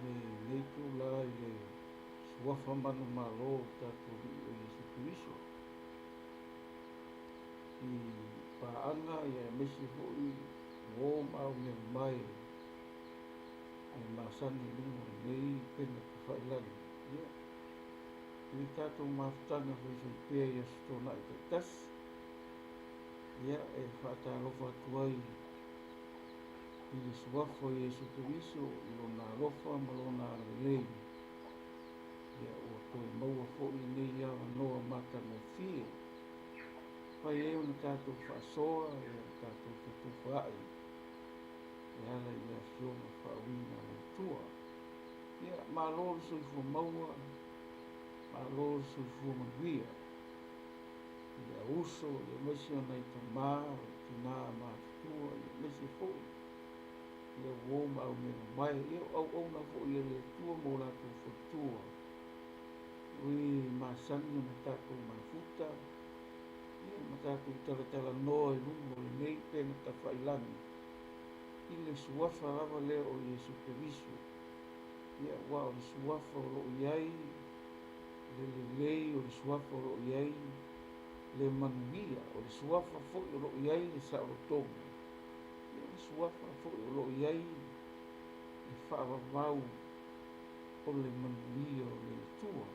lenei itulā i le Suafa manumalo o le tatou Alii o Iesu Keriso i paaga aemaise foi uō ma aumeamamae e masani i luga o lenei upega tafailagi i le tatou mafutaga faifaipea i Aso Toonai taitasi. E faatalofa atu ai i le Suafa o Iesu Keriso i Lona alofa ma Lona agalelei, ua toe maua foi lenei avanoa matagofie mafai ai ona tatou faasoa, tatou fetufaai e ala i le Afioga faauuina a le Atua. Malo le soifua maua, malo le soifua manuia i le auuso, aemaise o nai tamā, o tinā matutua, aemaise foi uō ma aumeamamae, o auauna foi a le Atua ma o latou faletua, o e masani ona tatou mafuta ma tatou talatalanoa i luga o lenei upega tafailagi i le Suafa lava lea o Iesu Keriso. Aua o le Suafa o loo i ai le lelei, o le Suafa o loo i ai le manuia, o le Suafa foi o loo i ai le saolotoga, o le Suafa foi o loo i ai le faavavau o le manuia o le Atua.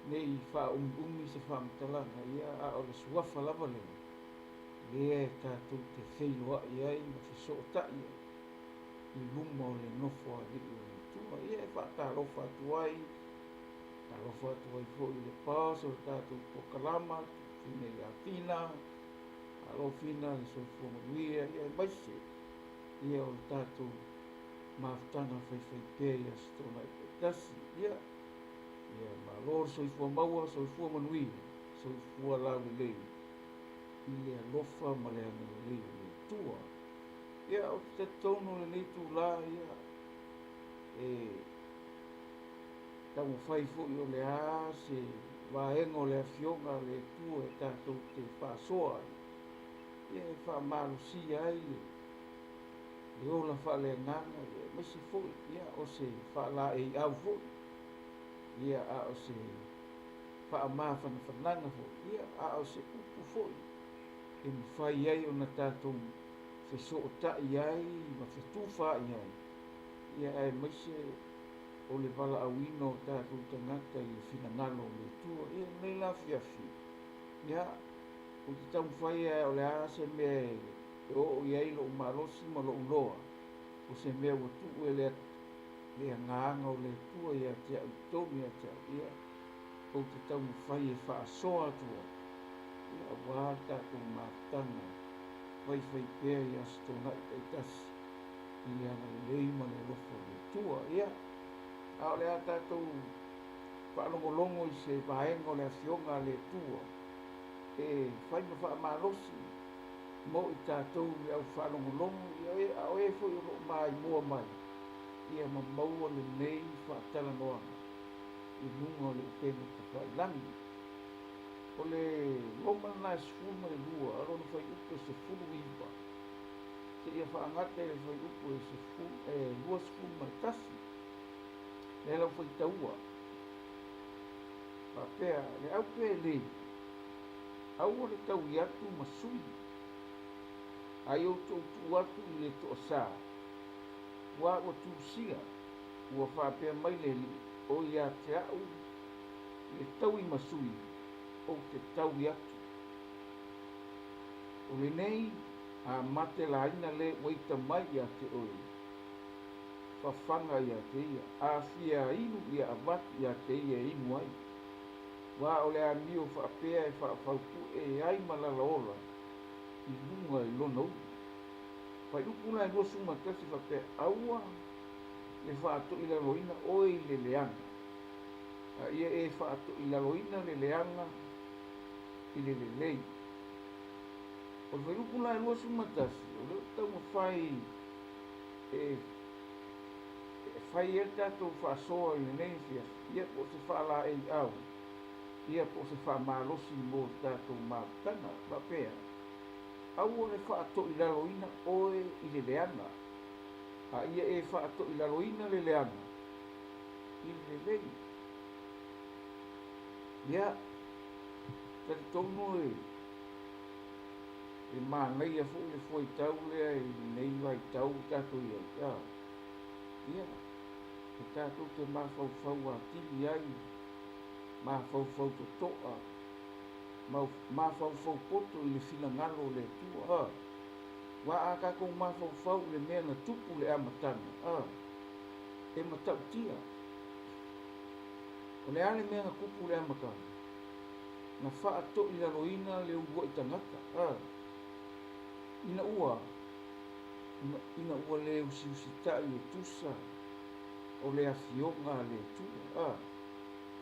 Nei faaumiumi se faamatalaga, a o le Suafa lava lea lea e tatou te feiloai ai ma fesootai ai i luma o le nofo a alii o le Atua. E faatalofa atu ai, talofa atu ai foi i le boss o le tatou polokalama, Fina ia Fina, alo Fina le soifua manuia, aemaise o le tatou mafutaga faifaipea i Aso Toonai taitasi. Malo le soifua maua, soifua manuia, soifua laulelei i le alofa ma le agalelei o le Atua. Ou te talitonu lenei itulā, e taumafai foi o le a se vaega o le Afioga a le Atua e tatou te faasoa ai, e faamalosia ai le ola faaleagaga, aemaise foi o se faalaeiau foi, a o se faamafanafanaga foi, a o se upu foi e mafai ai ona tatou fesootai ai ma fetufaai ai, aemaise o le valaauina o tatou tagata i le finagalo o le Atua. Lenei la afiafi, ou te taumafai o le a se mea e oo i ai lou malosi ma lou loa, o se mea ua tuu e le agaga o le Atua ia te au i totonu ia te au, ou te taumafai e faasoa atu ai, aua le tatou mafutaga faifaipea i Aso Toonai taitasi i le agalelei ma le alofa o le Atua. A o le a tatou faalogologo i se vaega o le Afioga a le Atua e fai ma faamalosi mo i tatou le au faalogologo, a o e foi o loo maimoa mai, ma maua lenei faatalanoaga i luga o le upega tafailagi. O le Roma lena e 12, lona fuaiupu e 19 seia faagata i le fuaiupu e 21. Lea lau faitaua faapea le au pelei, aua le taui atu ma sui, ai outou tuu atu i le toasā, ua tusia, ua faapea mai le Alii, o ia te au le taui ma sui, ou te taui atu. O lenei a mate laina le ua ita mai ia te oe, fafaga ia te ia, a fia inu ia avatu ia te ia e inu ai. Wa o le amio faapea e faafaupu e ai malalaola i luga i lona ulu. Fuaiupu la e 21 faapea, aua le faatoilaloina oe i le leaga, a ia e faatoilaloina le leaga i le lelei. O le fuaiupu la e 21, o le taumafai e fai ai le tatou faasoa i lenei afiafi, po o se faalaeiau, po o se faamalosi mo le tatou mafutaga. Faapea, aua le faatoilaloina oe i le leaga, A ia e faatoilaloina le leaga i le lelei. Ia, talitonu e e manaia foi le fuaitau lea i lenei vaitau ua tatou i ai, a, ia, e tatou te mafaufau atili ai, mafaufau totoa, mafaufau poto i le finagalo o le Atua, a. Aua a tatou mafaufau i le mea na tupu i le amataga, a, e matautia. O le a le mea na tupu i le amataga? Na faatoilaloina le uluai tagata, a, ina ua, ina ua le usiusitai e tusa o le Afioga a le Atua, a.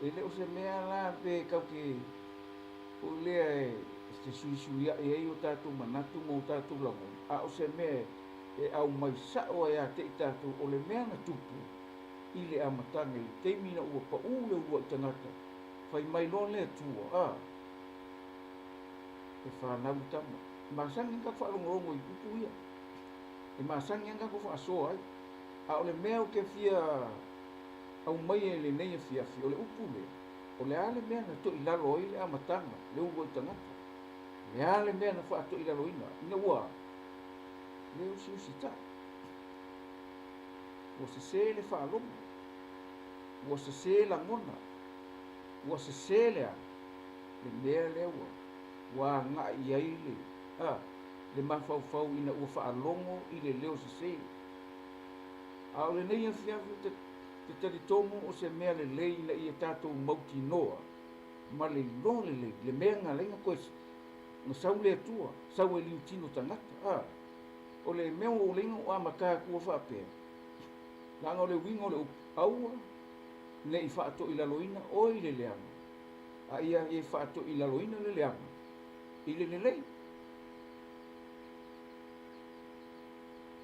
E le o se mea la pe tatou te foi lea e fesuisuiai ai o tatou manatu ma o tatou lagona, a o se mea e aumai sao ai ia te i tatou o le mea na tupu i le amataga i le taimi ina ua pau le uluai tagata, fai mai loa le Atua, a, e fanau le tama. E masani ona tatou faalogologo i upu ia, e masani ona tatou faasoa ai, a o le mea ou te fia aumaia i lenei afiafi, o le upu lea, o le a le mea na toilalo ai le amataga, le uluai tagata? O le a le mea na faatoilaloina ina ua le usiusitai? Ua sese le faalogo, ua sese lagona, ua sese le a? Le mea lea ua ua agai i ai le a? Le mafaufau ina ua faalogo i le leo sese. A o lenei afiafi ou te te talitonu o se mea lelei ina ia tatou mautinoa ma le iloa lelei le mea na ala ai na toe na sau le Atua, sau e liutino tagata. A, o le mea ua ala ai na ou amata atua faapea, leaga o le uiga o le upu, aua ne i faatoilaloina oe i le leaga, a ia e faatoilaloina le leaga i le lelei.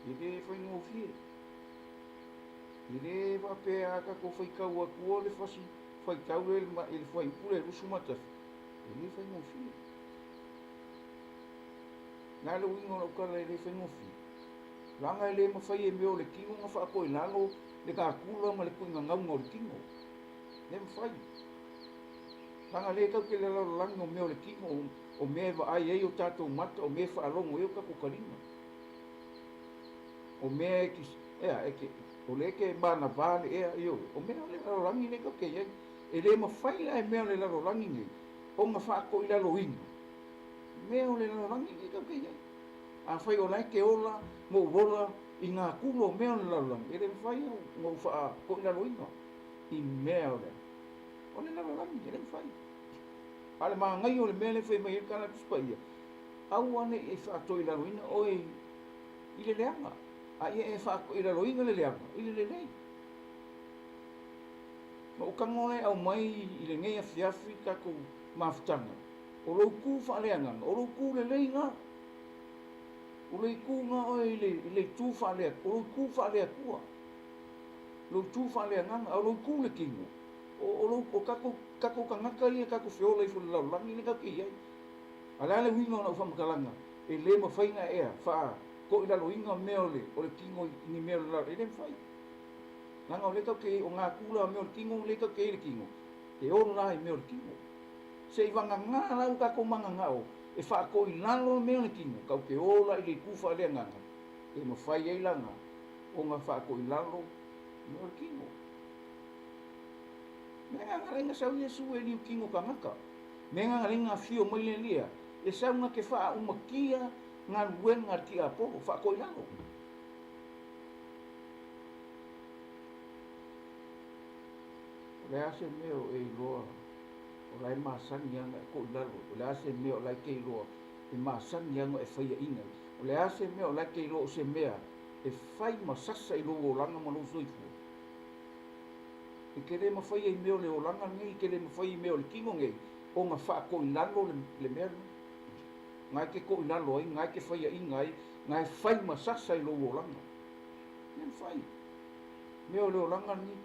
E le faigofie. E le faapea a tatou faitau atua le fasi faitau lea i le fuaiupu lea e 21, e le faigofie. O le a le uiga o lau tala e le faigofie? Leaga e le mafai e mea o le tino ona faatoilalo le natura ma le tuigagauga o le tino. E le mafai. Leaga lea tatou te lalolagi o mea o le tino, o mea e vaai ai o tatou mata, o mea e faalogo ai o tatou taliga. O mea e te, ea, e te, o lea e te manava le ea, ioe, o mea o le lalolagi lea tatou te i ai. E le mafai la e mea o le lalolagi nei ona faatoilaloina mea o le lalolagi nei tatou te i ai. Afai o la e te ola ma ou ola i natura o mea o le lalolagi, e le mafai ona ou faatoilaloina i mea o le, o le lalolagi, e le mafai. A o le manaia o le mea lea e fai mai ai le Tala a le Tusi Paia, Aua ne i e faatoilaloina oe i le leaga, a ia e faatoilaloina le leaga i le lelei. Na ou tago la e aumai i lenei afiafi le tatou mafutaga, o lou tu faaleagaga, o lou tu lelei na. O le itu na oe i le, i le itu faale, o lou tu faale-Atua, lou tu faaleagaga, a o lou tu le tino, o, o, lou, o tatou, tatou tagata ia tatou feola ifo i le lalolagi lea tatou te i ai. A o le a le uiga o lau faamatalaga? E le mafai ona ea faatoilaloina mea o le, o le tino i ni mea o le lalo. E le mafai. Leaga o lea tatou te i ai, o natura o mea o le tino, lea tatou te i ai i le tino, e ola lava i mea o le tino. Seivagana la ua tatou mananao e faatoilalo mea o le tino, tatou te ola i le itu faaleagaga e mafai ai lana ona faatoilalo mea o le tino. Mea na ala ai na sau Iesu e liutino tagata. Mea na ala ai na afio mai le Alii e sau na te faaaumatia galuega a le tiapolo, faatoilalo. O le a se mea o e iloa o la e masani lava ona e toilalo ai? O le a se mea o la e te iloa e masani lava ona e faiaina ai? O le a se mea o la e te iloa o se mea e fai ma sasa i lou olaga ma lou soifua? E te le mafaia i mea o le olaga lenei, e te le mafaia i mea o le tino nei, ona faatoilalo le, le mea lenei. Na e te toilalo ai, na e te faiaina ai, na e fai ma sasa i lou olaga. E le mafai. Mea o le olaga lenei.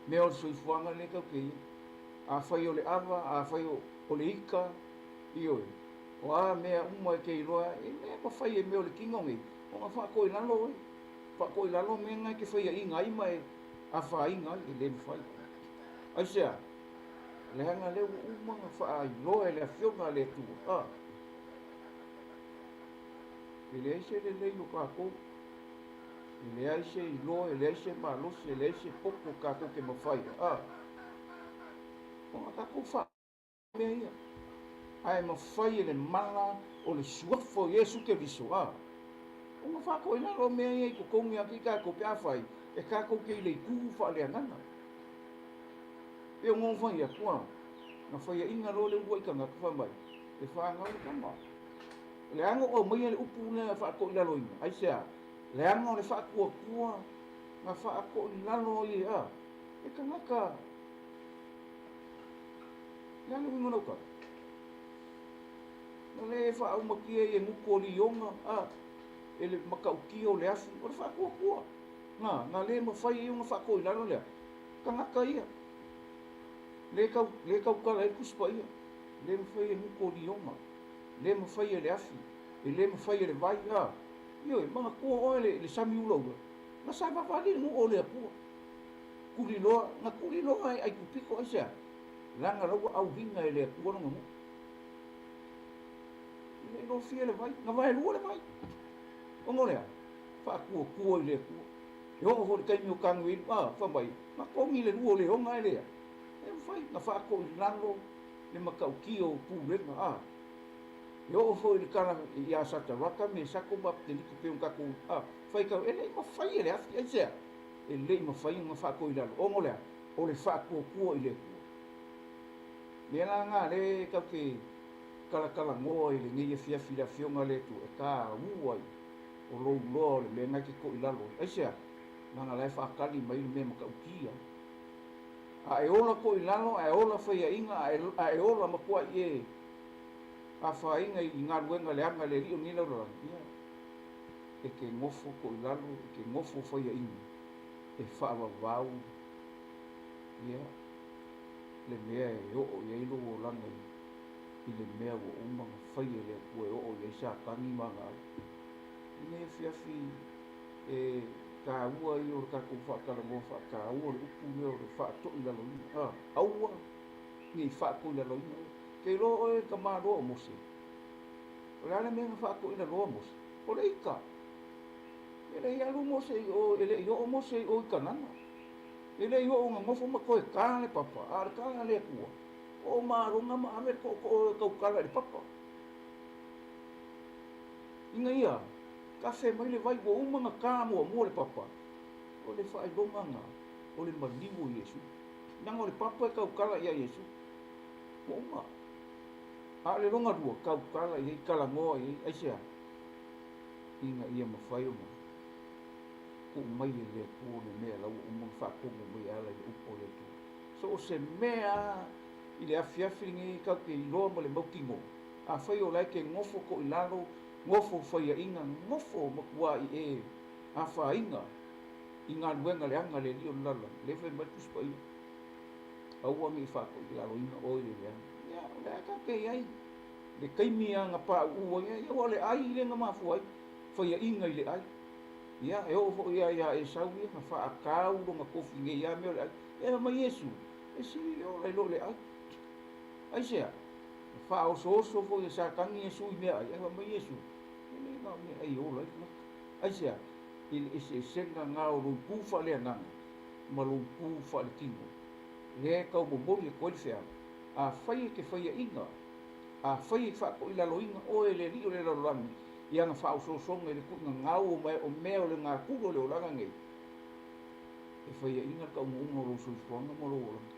Mea o le soifuaga lenei tatou te i ai. Afai o le ava, afai o le ika, ioe, o a mea uma e te iloa, e le mafai e mea o le tino nei. Ona faatoilalo oe, faatoilalo mea na e te faiaina ai ma e afaina ai, e le mafai. Aisea? Leaga lea ua uma ona faailoa e le Afioga a le Atua, a. E leai se lelei o tatou, e leai se iloa, e leai se malosi, e leai se poto tatou te mafai, a. Ona tatou fa mea ia, ae mafai e le mala o le Suafa o Iesu Keriso, a. Ona faatoilalo mea ia i totonu ia te i tatou pe afai e tatou te i le itu faaleagaga. Pei ona ou fai atu, a, na faiaina loa le uluai tagata fai mai, e fanau le tama. Leaga o aumaia le upu lea faatoilaloina, aisea? Leaga o le faatuatua na faatoilalo ai e a? E tagata. Le a le uiga o lau tala? Na le faaumatia ai e gutu o lioga, a, e le matautia o le afi, o le faatuatua. Na, na le mafai ai ona faatoilalo lea tagata ia. Le tau, le tautala ai le Tusi Paia. Le mafai e gutu o lioga, le mafai e le afi, e le mafai e le vai, a. Ioe, manatua oe le, le sami ulaula, na savavali le nuu o le Atua. Tuliloa, na tuliloa e Aikupito, aisea? Leaga la ua auina e le Atua lona nuu. E le i lofia le vai, na vaelua le vai. Ona o le a? Faatuatua i le Atua. E oo foi i le taimi o Tanuelu, a, fai mai, na togi le lua o leoga ae lea. E mafai na faatoilalo le matautia o pulega, a. E oo foi i le tala ia Sataraka, Mesako ma Apeteniko pei ona tatou, a, faitau, e le i mafai e le afi, aisea? E le i mafai ona faatoilalo, ona o le a? O le faatuatua i le Atua. Mea la na lea e tatou te talatalanoa i lenei afiafi i le Afioga a le Atua, e taua ai o lou loa o le mea na e te toilalo ai. Aisea? Leaga la e faatali mai le mea matautia. A e ola toilalo, a e ola faiaina, a e ola matuai e afaina i galuega leaga a le Alii o lenei lalolagi, ia, e te nofo toilalo, e te nofo faiaina, e faavavau, ia, le mea e oo i ai lou olaga i le mea ua uma ona faia e le Atua e oo i ai Satani ma ana alo. I lenei afiafi e taua ia o le tatou faatalanoa faataua le upu lea o le faatoilaloina. A, aua ne i faatoilaloina oe. Ke iloa oe le tamaloa o Mose. O le a le mea na faatoilaloa Mose? O le ita. E le i alu Mose i o, e le i oo Mose i o i Kanana. E le i oo ina nofo ma toe ta le papa, a o le tala a le Atua, oo ma Arona ma ave le tootoo e tautala i le papa. Ina ia kafe mai le vai, ua uma ona ta muamua le papa, o le faailoga lena o le maliu o Iesu. Leaga o le papa e tautala ia Iesu, ua uma. A o le lona lua, tautala i ai, talanoa i ai, aisea? Ina ia mafai ona tuu mai e le Atua le mea la ua uma ona faatonu mai e ala i le upu a le Atua. So o se mea lava i le afiafi lenei tatou te iloa ma le mautinoa, afai o la e te nofo toilalo, nofo faiaina, nofo matuā i e afaina i galuega leaga a le Alii o le lalolagi, lea e fai mai le Tusi Paia, aua ne i faatoilaloina oe i le leaga. Ia, o lea tatou te i ai le taimi lava na pauu ai, ia aua o le ai lea na mafua ai, faiaina i le ai. Ia, e oo foi lava ia Esau ia, na faatau lona tofi nei lava mea o le ai. Ia fai mai Iesu, e sili le ola i lo le ai. Aisea? Na faaosooso foi e Satani Iesu i meaai, ae fai mai Iesu, e le na o meaai e ola ai le tagata. Aisea? I le eseesega na o lou itu faaleagaga ma lou itu faaletino, lea e tau momoli atu ai le feau, afai e te faiaina, afai e faatoilaloina oe e le Alii o le lalolagi i ana faaosoosoga i le tuuina gau o mea o le gatula o le olaga nei, e faiaina le taunuuga o lou soifuaga ma lou olaga.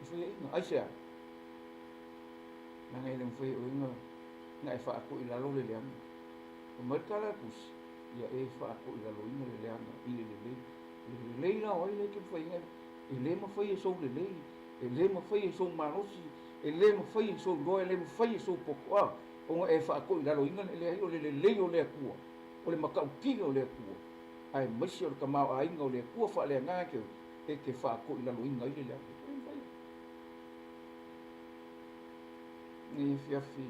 E faiaina. Aisea? Leaga e le mafai e oe na e faatoilalo le leaga. Fai mai le tala a le Tusi, ia e faatoilaloina le leaga i le lelei. Le lelei la o ai lea e te mafai ai? E le mafai e sou lelei, e le mafai e sou malosi, e le mafai e sou iloa, e le mafai e sou poto, a, ona e faatoilaloina le leai o le lelei o le Atua, o le matautia o le Atua, aemaise o le tamaoaiga o le Atua faaleagaga e te e te faatoilaloina ai le leaga. E le mafai. Nei afiafi.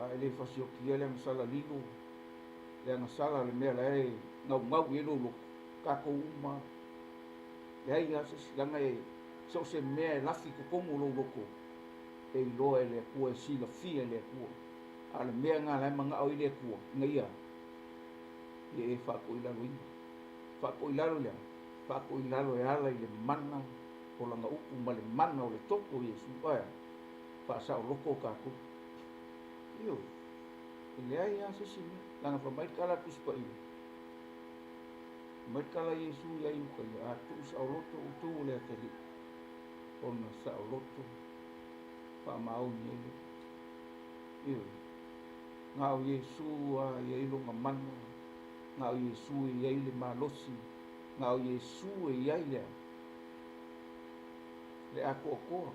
A e le fasiokia le agasala lilo, le agasala o le mea la e gaugau i ai lou loto, tatou uma lava. Leai lava se isi, leaga e so o se mea e lafi i totonu o lou loto, e iloa e le Atua, e silafia e le Atua. A o le mea lena o la e manao ai le Atua, ina ia ia e faatoilaloina. Faatoilalo i le a? Faatoilalo e ala i le mana o Lana upu ma le mana o le toto o Iesu. Ae a? Faasaoloto tatou. Ioe. E leai lava se isi mea. Leaga fai mai le tala a le Tusi Paia, fai mai le tala a Iesu ia Iuta ia, a tuusaoloto outou o le atalii, ona saoloto faamaoni ai lea. Ioe. Na o Iesu lava e i ai lona mana, na o Iesu e i ai le malosi, na o Iesu e i ai le a? Le atoatoa.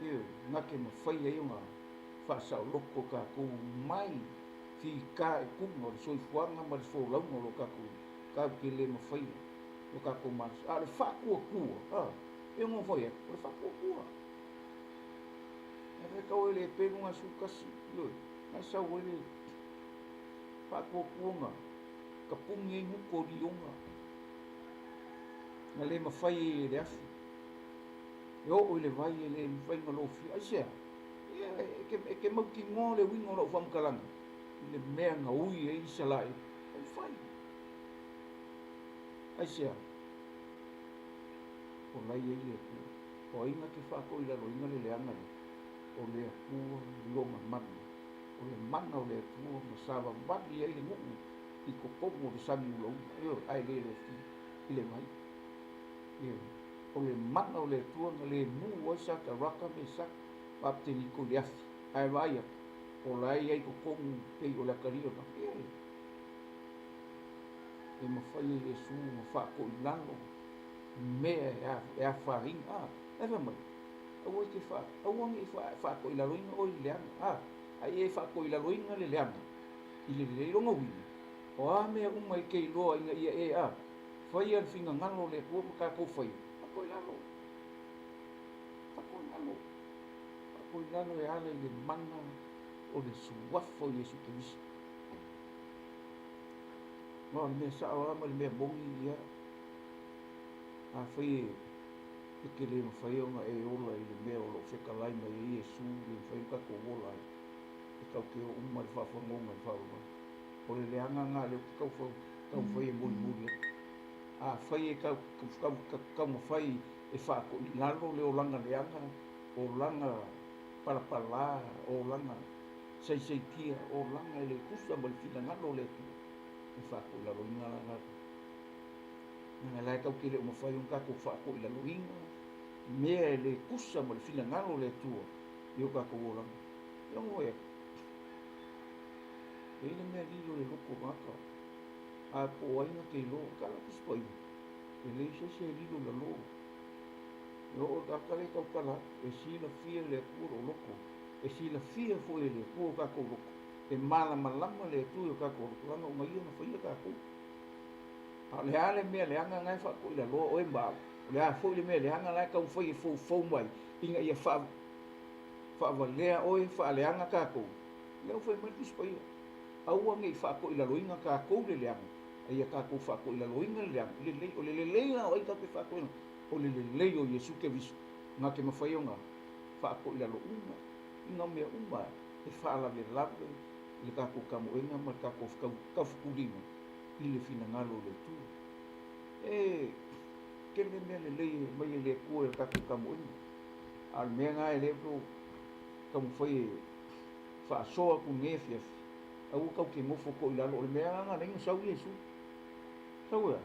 Ioe, na te mafai ai ona faasaoloto tatou mai fitaituga o le soifuaga ma le folauga o lo tatou tatou te le mafaia lo tatou malosi. A o le faatuatua, a, e ono fai atu, o le faatuatua. E fai tau e le pelu na 11, ioe, na e sau ai le faatuatuaga, tapuni ai gutu o lioga, na le mafai ai e le afi. E oo i le vai e le mafai ona lofia. Aisea? Ia, e te mautinoa le uiga o lau faamatalaga i le mea na ui ai Isaraelu. E mafai. Aisea? O la e i ai le Atua. O ai na te faatoilaloina le leaga lea? O le Atua i Lona mana. O le mana o le Atua na savavali ai le nuu i totonu o le sami ulaula, ioe, ae le lofia i le vai. Ioe. O le mana o le Atua na le mu ai Sataraka, Mesaka ma Apeteniko i le afi, ae vaai atu, o la e i ai i totonu pei o le atalii o le afi. Ioe. E mafai e Iesu ona faatoilalo mea e afaina. A, la e fai mai, aua e te fa, aua ne i faatoilaloina oe i le leaga. A, a ia e faatoilaloina le leaga i le lelei, lona uiga, o a mea uma e te iloa ina ia e, a, faia le finagalo o le Atua ma tatou faia, faatoilalo. Faatoilalo. Faatoilalo e ala i le mana o le Suafa o Iesu Keriso. Ma o le mea sao lava ma le mea moni, ia, afai e te le mafai ona e ola i le mea o lo o fetalai mai ai Iesu, le mafai ona tatou ola ai, e tatou te o uma i le faafagoga i le faavavau. O le leaga lena lea ou te taumafai e molimoli atu. Afai e taumafai e faatoilalo le olaga leaga, olaga palapala, olaga saisaitia, olaga e le tusa ma le finagalo o le Atua, e faatoilaloina la latou. Leaga la e tatou te le o mafai ona tatou faatoilaloina mea e le tusa ma le finagalo o le Atua i o tatou olaga. E ono e E i ai le mea lilo i le loto o tagata, a po o ai na te iloa, tala Tusi Paia, e leai se isi e lilo i lalo. E oo i le tagata lea e tautala atu, e silafia e le Atua lou loto, e silafia foi e le Atua o tatou loto, e malamalama le Atua i o tatou loto, leaga o Ia na faia tatou. A o le a le mea leaga na e faatoilaloa oe ma au? O le a foi le mea leaga la e taumafai e foufou mai ina ia faavalea oe, faaleaga tatou? Lea ua fai mai le Tusi Paia, Aua ne i faatoilaloina tatou le leaga, a ia tatou faatoilaloina le leaga i le lelei. O le lelei la o ai tatou te faatoilaloina? O le lelei o Iesu Keriso, na te mafai ona faatoilalo uma i nā mea uma e faalavelave i le tatou tamoega ma le tatou taufetuliga i le finagalo o le Atua. E tele mea lelei e aumai e le Atua i le tatou tamoega, a o le mea lena e le o taumafai e faasoa atu i lenei afiafi, aua tatou te nofo toilalo. O le mea lena na ala ai ona sau Iesu. Sau e a?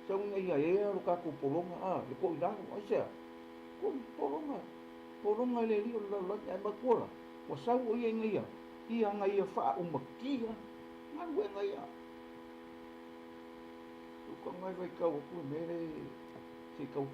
Sau ina ia ea lo tatou pologa, a, le toilalo. Aisea? Koi, pologa, pologa e le alii o le lalolagi, ae matua la, ua sau o ia ina ia, ia na ia faaumatia galuega ia. Uka ngai vaitau atu le mea le se i tau.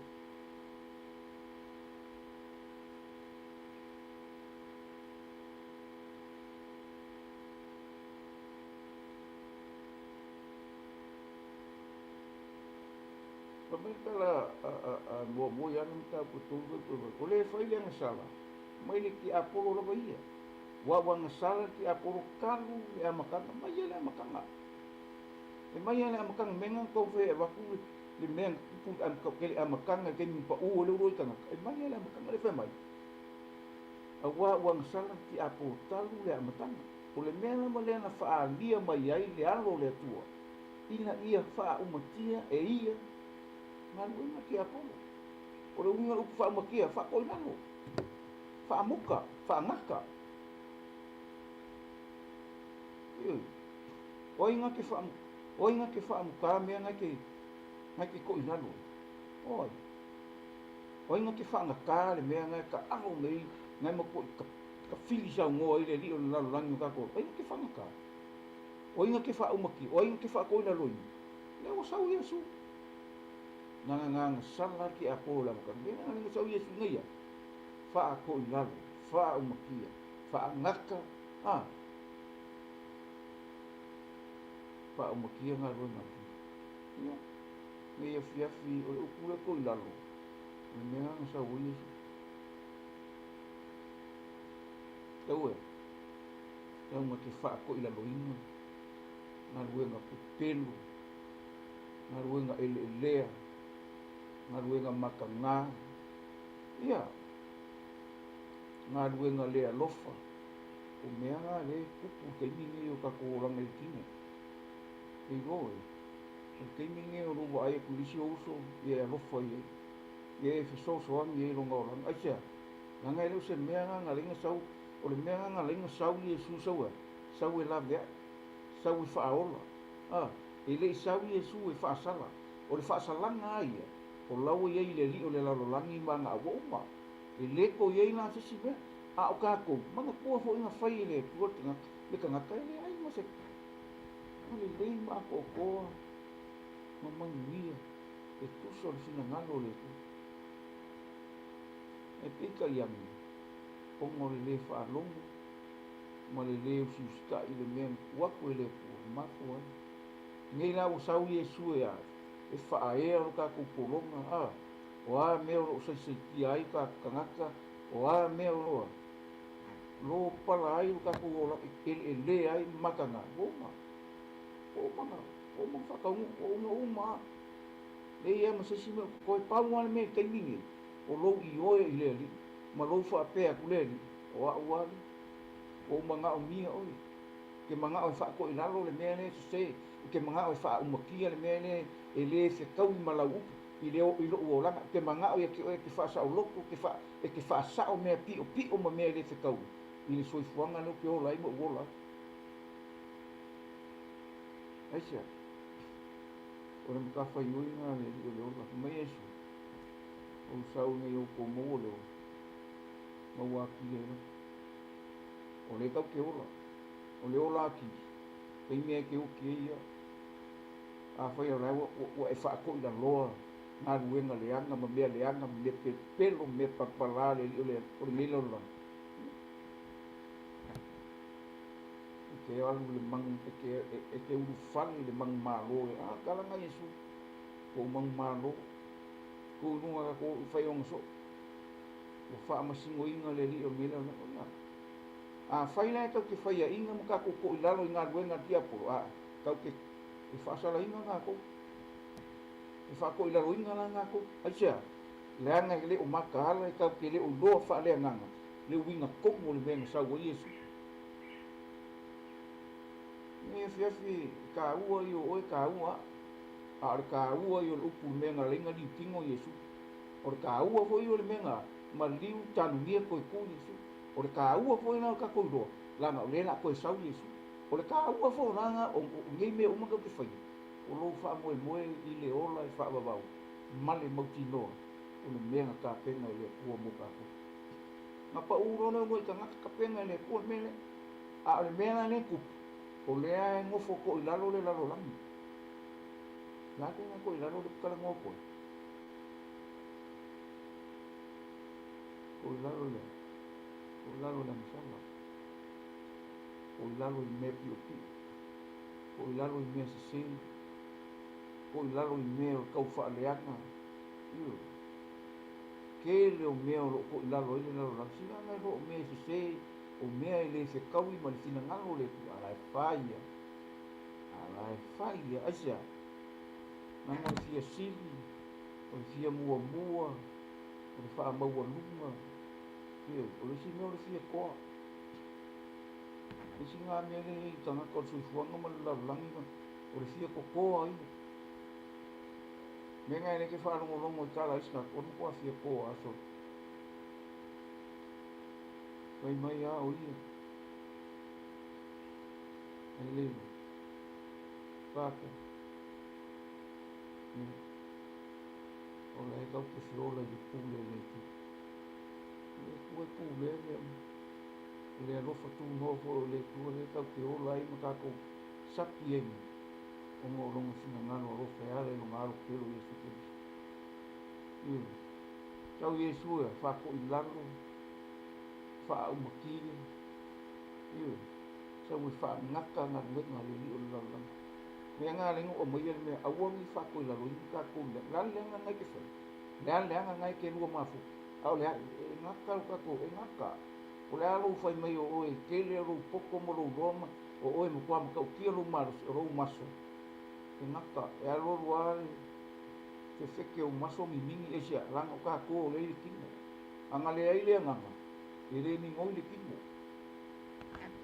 Fai mai le tala a muamua ia ana mataupu e 3 o le fai le agasala mai le tiapolo lava ia. Ua ua gasala le tiapolo talu le amataga, mai lava le amataga. E mai lava le amataga mea na taumafai e avatu le mea na tupu i le amataga i le taimi na pau ai le uluai tagata, e mai lava le amataga lea e fai mai, Aua ua gasala le tiapolo talu le amataga. O le mea lava lea na faaalia mai ai le Alo o le Atua, ina ia faaumatia e ia galuega tiapolo. O le uiga o le upu faaumatia, faatoilalo, faamuta, faagata. Ioe. O ai na te faa, o ai na te faamutā mea na e te, na e te toilalo ai? O ai? O ai na te faagatā le mea na e taalo nei, na e matuai tafili saunoa ai le alii o le lalolagi o tatou? O ai na te faagatā? O ai na te faaumatia? O ai na te faatoilaloina? Lea ua sau Iesu. Na gagagasala le tiapolo i le amataga. Mea na na sau Iesu nei ia? Faatoilalo, faaumatia, faagata, a? Faaumatia galuega a le Atua. Ia, nei afiafi o le upu lea toilalo, o le mea lena na sau ai Iesu. Tau e, tau na te faatoilaloina galuega pepelo, galuega eleelea, galuega mataga, ia, galuega le alofa, o mea na lea e tupu i le taimi lenei o tatou olaga i le tino. E iloa e, o le taimi lenei o lou vaai atu i le isi ou uso, ia e alofa i ai, ia e fesoasoani i ai i lona olaga. Aisea? Leaga e le o se mea na na ala ai ona sau, o le mea na na ala ai ona sau Iesu sau e a? Sau e laveai, sau e faaola. A, e le i sau Iesu e faasala. O le faasalaga lava ia, o la ua i ai i le alii o le lalolagi ma ana aua uma. E le toe i ai la se isi mea. A o tatou, manatua foi na fai e le Atua le tagata, le tagata e leai ma se lelei ma atoatoa ma manuia e tusa o le finagalo o le Atua. Ae peitai ane, ona o le le faalogo ma le le usiusitai i le mea na tuu atu e le Atua, mafua ai. Nei la ua sau Iesu e a? E faaea lo tatou pologa, a? O a mea o lo o saisaitia ai o tatou tagata? O a mea o lo o lo pala ai lo tatou ola e eleelea ai ma mataga? Ua uma. Ua uma na, ua uma na faataunuu, ua uma uma lava. Leai lava ma se isi mea o totoe. Pau lava le mea i le taimi nei, o lou ioe i le Alii ma lou faapea atu, Le Alii, o a'u lava lea. Ua ou manaomia oe. Ou te manao e faatoilalo le mea lea e sese. Ou te manao e faaumatia le mea lea e le fetaui ma lau upu i le i lo'u olaga. Ou te manao ia te oe e te faasaoloto, e te faa, e te faasa'o mea pi'opi'o ma mea e le fetaui i le soifuaga lea ou te ola ai ma ou ola ai. Aisea? O le matafaioi lena a le Alii o le ola. Fai mai Iesu, Ou sau ina ia outou maua le ola, maua atili ai lava. O lea tatou te ola. O le ola atili, taimi lava e te oti ai ia. Afai o la ua, ua e faatoilaloa galuega leaga ma mea leaga ma mea pelopelo ma mea palapala a le alii o le, o lenei lalolagi, e te alu i le manu, e te, e te ulufale i le manumalo e, a, tala na Iesu, ua ou manumalo, tu i luga tatou i fai ona soo. Ua faamasinoina le alii o lenei lalolagi. O le a? Afai la e tatou te faiaina ma tatou toilalo i galuega a le tiapolo, a, tatou te e faasalaina tatou, e faatoilaloina la tatou. Aisea? Leaga e le o mataala, e tatou te le o iloa faaleagaga le uiga tonu o le mea na sau ai Iesu. Nei afiafi e taua ia o oe, taua a'u, a o le taua ia o le upu i le mea na ala ai na liutino Iesu. O le taua foi ia o le mea na maliu tanugia toe tu Iesu. O le taua foi lena o le tatou iloa, leaga o lea o le a toe sau Iesu. O le taua foi o lana o nei mea uma tatou te faia, o lou faamoemoe i le ola e faavavau ma le mautinoa o le mea na tapena e le Atua mo tatou. Na pau loa le uluai tagata tapena e le Atua le mea lea. A o le mea la lea e tupu, o lea e nofo toilalo le lalolagi. O le a tulaga toilalo lea ou te talanoa atu ai? Toilalo le, toilalo le agasala. Toilalo i mea piopio. Toilalo i mea sese. Toilalo i mea o tau faaleaga. Ioe. Tele o mea o lo o toilalo ai le lalolagi. Silaga e le o mea sese. O mea e le fekaui ma le finagalo o le Atua, a la e fai lava. A la e fai lava. Aisea? Leaga o le fia sili, o le fia muamua, o le faamaualuga, ioe, o le isi mea o le fia toa. O le isi lena mea lea e i ai i tagata o le soifuaga ma le lalolagi, o le fia totoa ia. Mea na e le te faalogologo i tala a isi tagata, o le matua fia toa lava sole. Fai mai lava o ia. Ae le tatou. Ia. O la e tatou te feola i le pule a le Atua. O le Atua e pulea mea uma. O le alofa tunoa foi o le Atua lea tatou te ola ai ma tatou saki ai nei, ona o Lona finagalo alofa e ala i Lona Alo pele o Iesu Keriso. Ioe. Tau Iesu e faatoilalo, faaaumatie, ioe, sau e faagata galuega a le alii o le lalolagi. Mea na ala ai ona ou aumaia le mea, aua ne i faatoilaloina tatou i le le a le leaga na e te fai, le a le leaga na e te lua mafuta, a o le a, e gata lo tatou, e gata. O le a lou fai mai o oe e tele lou poto ma lou loa ma o oe e matua matautia lou malosi, o lou maso, e gata, e alualu lava le fefete o maso mimini, aisea? Leaga o tatou o lea e i le tino. A na leai le agaga, e le migoi le tino.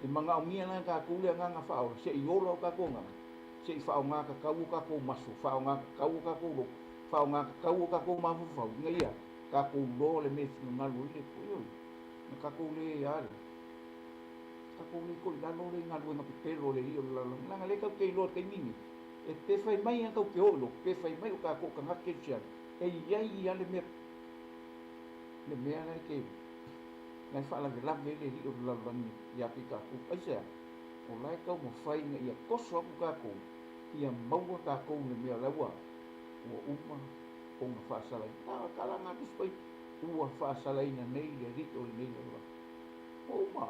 E manaomia la e tatou le agaga faaola, se i ola o tatou agaga, se i faaaoga tatau o tatou maso, faaaoga tatau o tatou loto, faaaoga tatau o tatou mafaufau, ina ia tatou loa le mea e finagalo ai le Atua. Ioe, na tatou le a le, tatou le toilalo le i galuega pepelo a le alii o le lalolagi, leaga lea tatou te iloa i le taimi lenei, e pe fai mai lava tatou te o i loto, pe fai mai o tatou o tagata kerisiano, e i ai lava le mea, le mea la e te, la e faalavelave ai le alii o le lalolagi ia te tatou. Aisea? O la e taumafai ina ia toso atu tatou, ia maua tatou i le mea o la ua, ua uma ona faasalaina. A o le tala lena a Tusi Paia, ua faasalaina nei le alii o lenei lalolagi. Ua uma.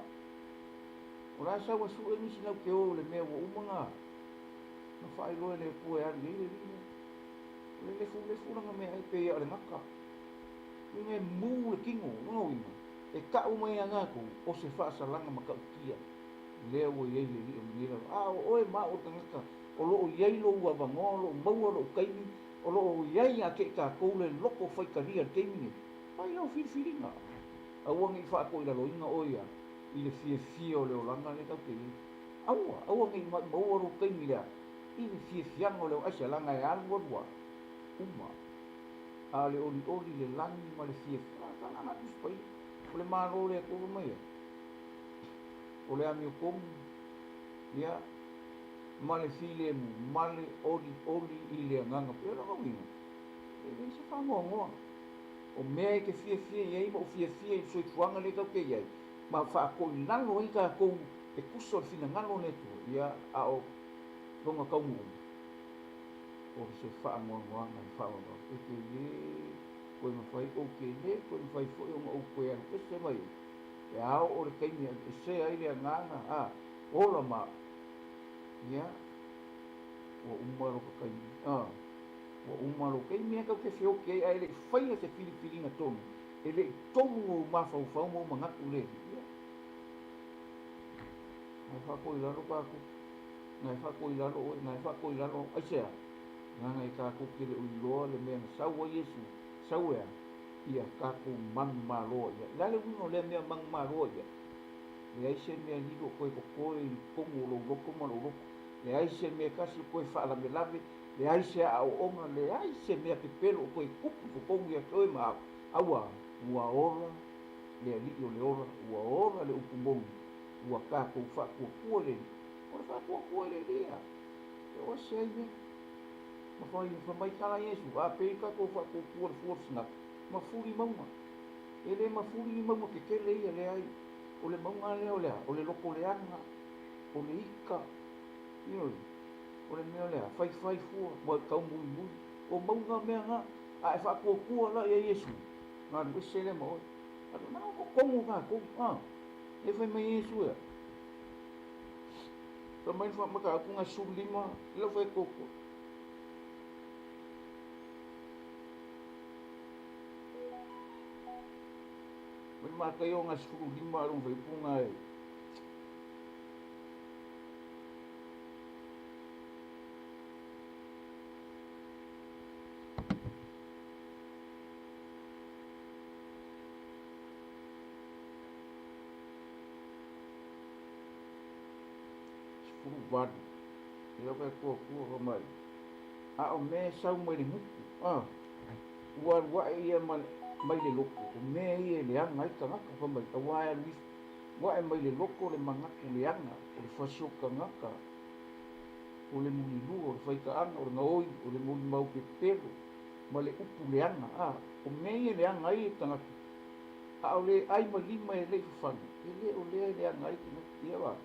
O la e sau e sue nisi nau te o i le mea ua uma ona, ona faailoa e le Atua e alu i ai le alii lea. O le lefulefu lana meaai pei lava o le gata. Uiga e mu le tino, o lona uiga, e tau mai ia tatou, o se faasalaga matautia lea ua i ai le alii o lenei lalo. A o oe ma au o le tagata o lo o i ai lou avanoa, o lo o maua lou taimi, o lo o i ai ia te i tatou le loto faitalia i le taimi nei, fai lau filifiliga. Aua ne i faatoilaloina oe ia i le fiafia o le olaga lea tatou te i ai. Aua, aua ne i maua lou taimi lea i le fiafiaga o le aisa, leaga e alu alu lava, uma. A o le olioli, le lagi ma le fiafia, a tala na Tusi Paia, o le Malo o le Atua fai mai ai, o le amiotonu, ia, ma le filemu, ma le olioli i le agaga. O lona uiga, e leai se faanoanoa. O mea e te fiafia i ai ma ou fiafia i le soifuaga lea tatou te i ai, ma faatoilalo ai tatou e tusa o le finagalo o le Atua, ia, a o lona taunuuga, o se faanoanoaga i le faavavau. E te lē toe mafai, ou te lē toe mafai foi ona ou toe alu ese mai ai, pe a oo le taimi e aveesea ai le agaga, a, ola ma au. Ia, ua uma lota taimi, a, ua uma lou taimi lea tatou te feoti ai, ae le i faia se filifiliga tonu, e le i tonu ou mafaufau ma ou manatu i le Alii. Ia, na e faatoilalo tatou. Na e faatoilalo oe, na e faatoilalo au. Aisea? Leaga e tatou te le o iloa le mea na sau ai Iesu, sau e a? Ia tatou manumaloa i ai. O le a le uiga o lea mea manumaloa i ai? Leai se mea lilo o toe totoe i totonu o lou loto ma lou loto. Leai se mea e tasi o toe faalavelave, leai se aoaoga, leai se mea pepelo o toe tupu i totonu ia te oe ma au. Aua, ua ola le Alii o le ola, ua ola le upu moni, ua tatou faatuatua i le Alii. O le faatuatua i le Alii ea? E o ese ai mea. Ma fai, fai mai tala Iesu, a pei tatou faatuatua le fua o le sinapi, mafuli mauga. E le mafuli ni mauga tetele ia, leai. O le mauga lea o le a? O le loto leaga, o le ika, ioe, o le mea o le a? Faifai fua, ua taumulimuli. O mauga mea na, a e faatuatua la ia Iesu, ona alu ese lea ma oe. Alu, na o totonu o tatou, a. Lea fai mai Iesu ea. Fai mai le mataupu na 15 i lau fai atu. Mai Mataio na 15 lona fuaiupu na e 8, ia fai atu Atua fai mai, A o mea e sau mai le gutu, a, ua alu ae ia mai le loto, o mea ia e leaga ai tagata, fai mai, auā e alu ifo ae mai le loto le manatu leaga, o le fasio tagata, o le mulilua, o le faitaaga, o le gaoi, o le molimau pepelo, ma le upu leaga, a, o mea ia e leaga ai le tagata, a o le ai ma lima e le i fafagi, e le o lea e leaga ai le tagata. Ia va.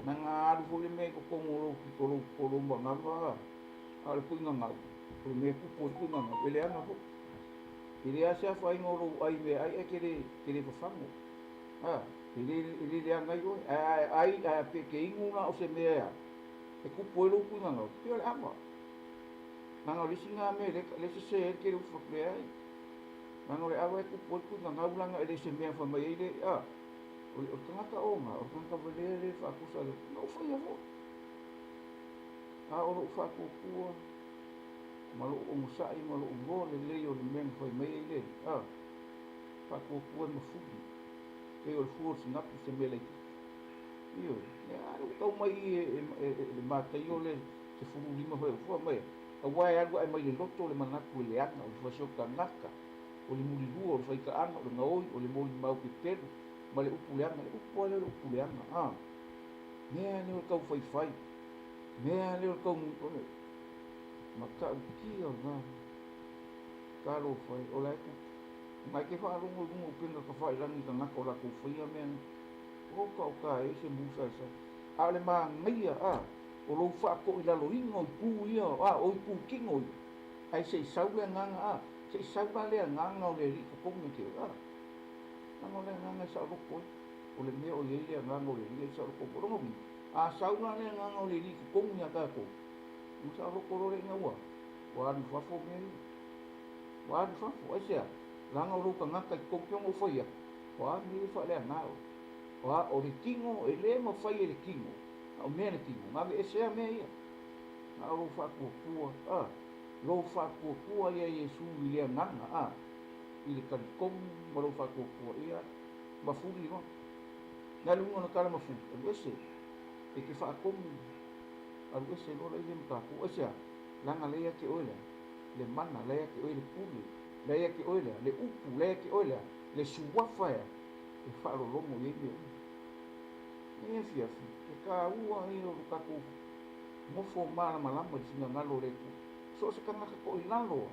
Na ga alu foi le mea i totonu o lou, o lou, o lou manava, a o le tuigagau, o le mea e tupu ai le tuigagau, e leaga foi. E leai lava se afaina o lou ai i meaai ae te le, te le fafago. A, e le, e le leaga ai oe. Ae a e ai, ae pe te inu la o se mea e a, e tupu ai lou tuigagau, pei o le ava. Leaga o le isi lena mea lea, lea e sese ai le tele o uso, leai. Leaga o le ava e tupu ai le tuigagau leaga e le o se mea fai mai ai le, a, o le, o le tagata oga, o le tagata valea lea e faatusa i le, na ou faia foi. A o lou faatuatua ma lou onosai ma lou iloa lelei o le mea na fai mai ai le, a, faatuatua e mafuli, pei o le fua o le sinapu se mea laitiiti. Ioe, ia a lea ua tau mai i i e, e, e, e le Mataio le 15 foi, fua mai, auā e alu ae mai le loto le manatu e leaga, o le fasio tagata, o le mulilua, o le faitaaga, o le gaoi, o le molimau pepelo, ma le upu leaga. Le upu lava lea o le upu leaga, a mea lea o le taufaifai, mea lea o le tau, o le matautia o lena talofa e, o la e tupu. Na e te faalogo i luga o upega tafailagi i tagata o latou faia mea na. Oka oka e ai se mu saesai. A o le manaia, a, o lou faatoilaloina o itu ia, a, o itu kino ia, ae se i sau le agaga, a, se i sau la le agaga o le Alii i totonu ia te oe, a. Leaga o le agaga e saoloko ai, o le mea o i ai le agaga o le Alii e saoloko ai. O lona uiga, a sau la le agaga o le Alii i totonu ia tatou, ona saoloko loa lea ina ua, ua alu i fafo mea ia. Ua alu i fafo, aisea? Leaga o lou tagata i totonu, pei ona ou fai atu, o a mea ia e faaleaga oe? O a, o le tino, e le mafai e le tino, a o mea le tino, na aveesea mea ia. Na o lou faatuatua, a, lou faatuatua ia Iesu i le agaga, a, i le talitonu ma lou faatuatua, ia, mafuli loa. Na le uiga o le tala mafuli, alu ese, e te faatonu, alu ese loa la i le ma tatou. Aisea? Leaga la ia te oe lea, le mana, la ia te oe le pule, la ia te oe lea, le upu, la ia te oe lea, le suafa ea, e faalologo i ai mea uma. Nei afiafi, e tāua ia o lo tatou nofo malamalama i le finagalo o le Atua. So o se tagata toilalo lava,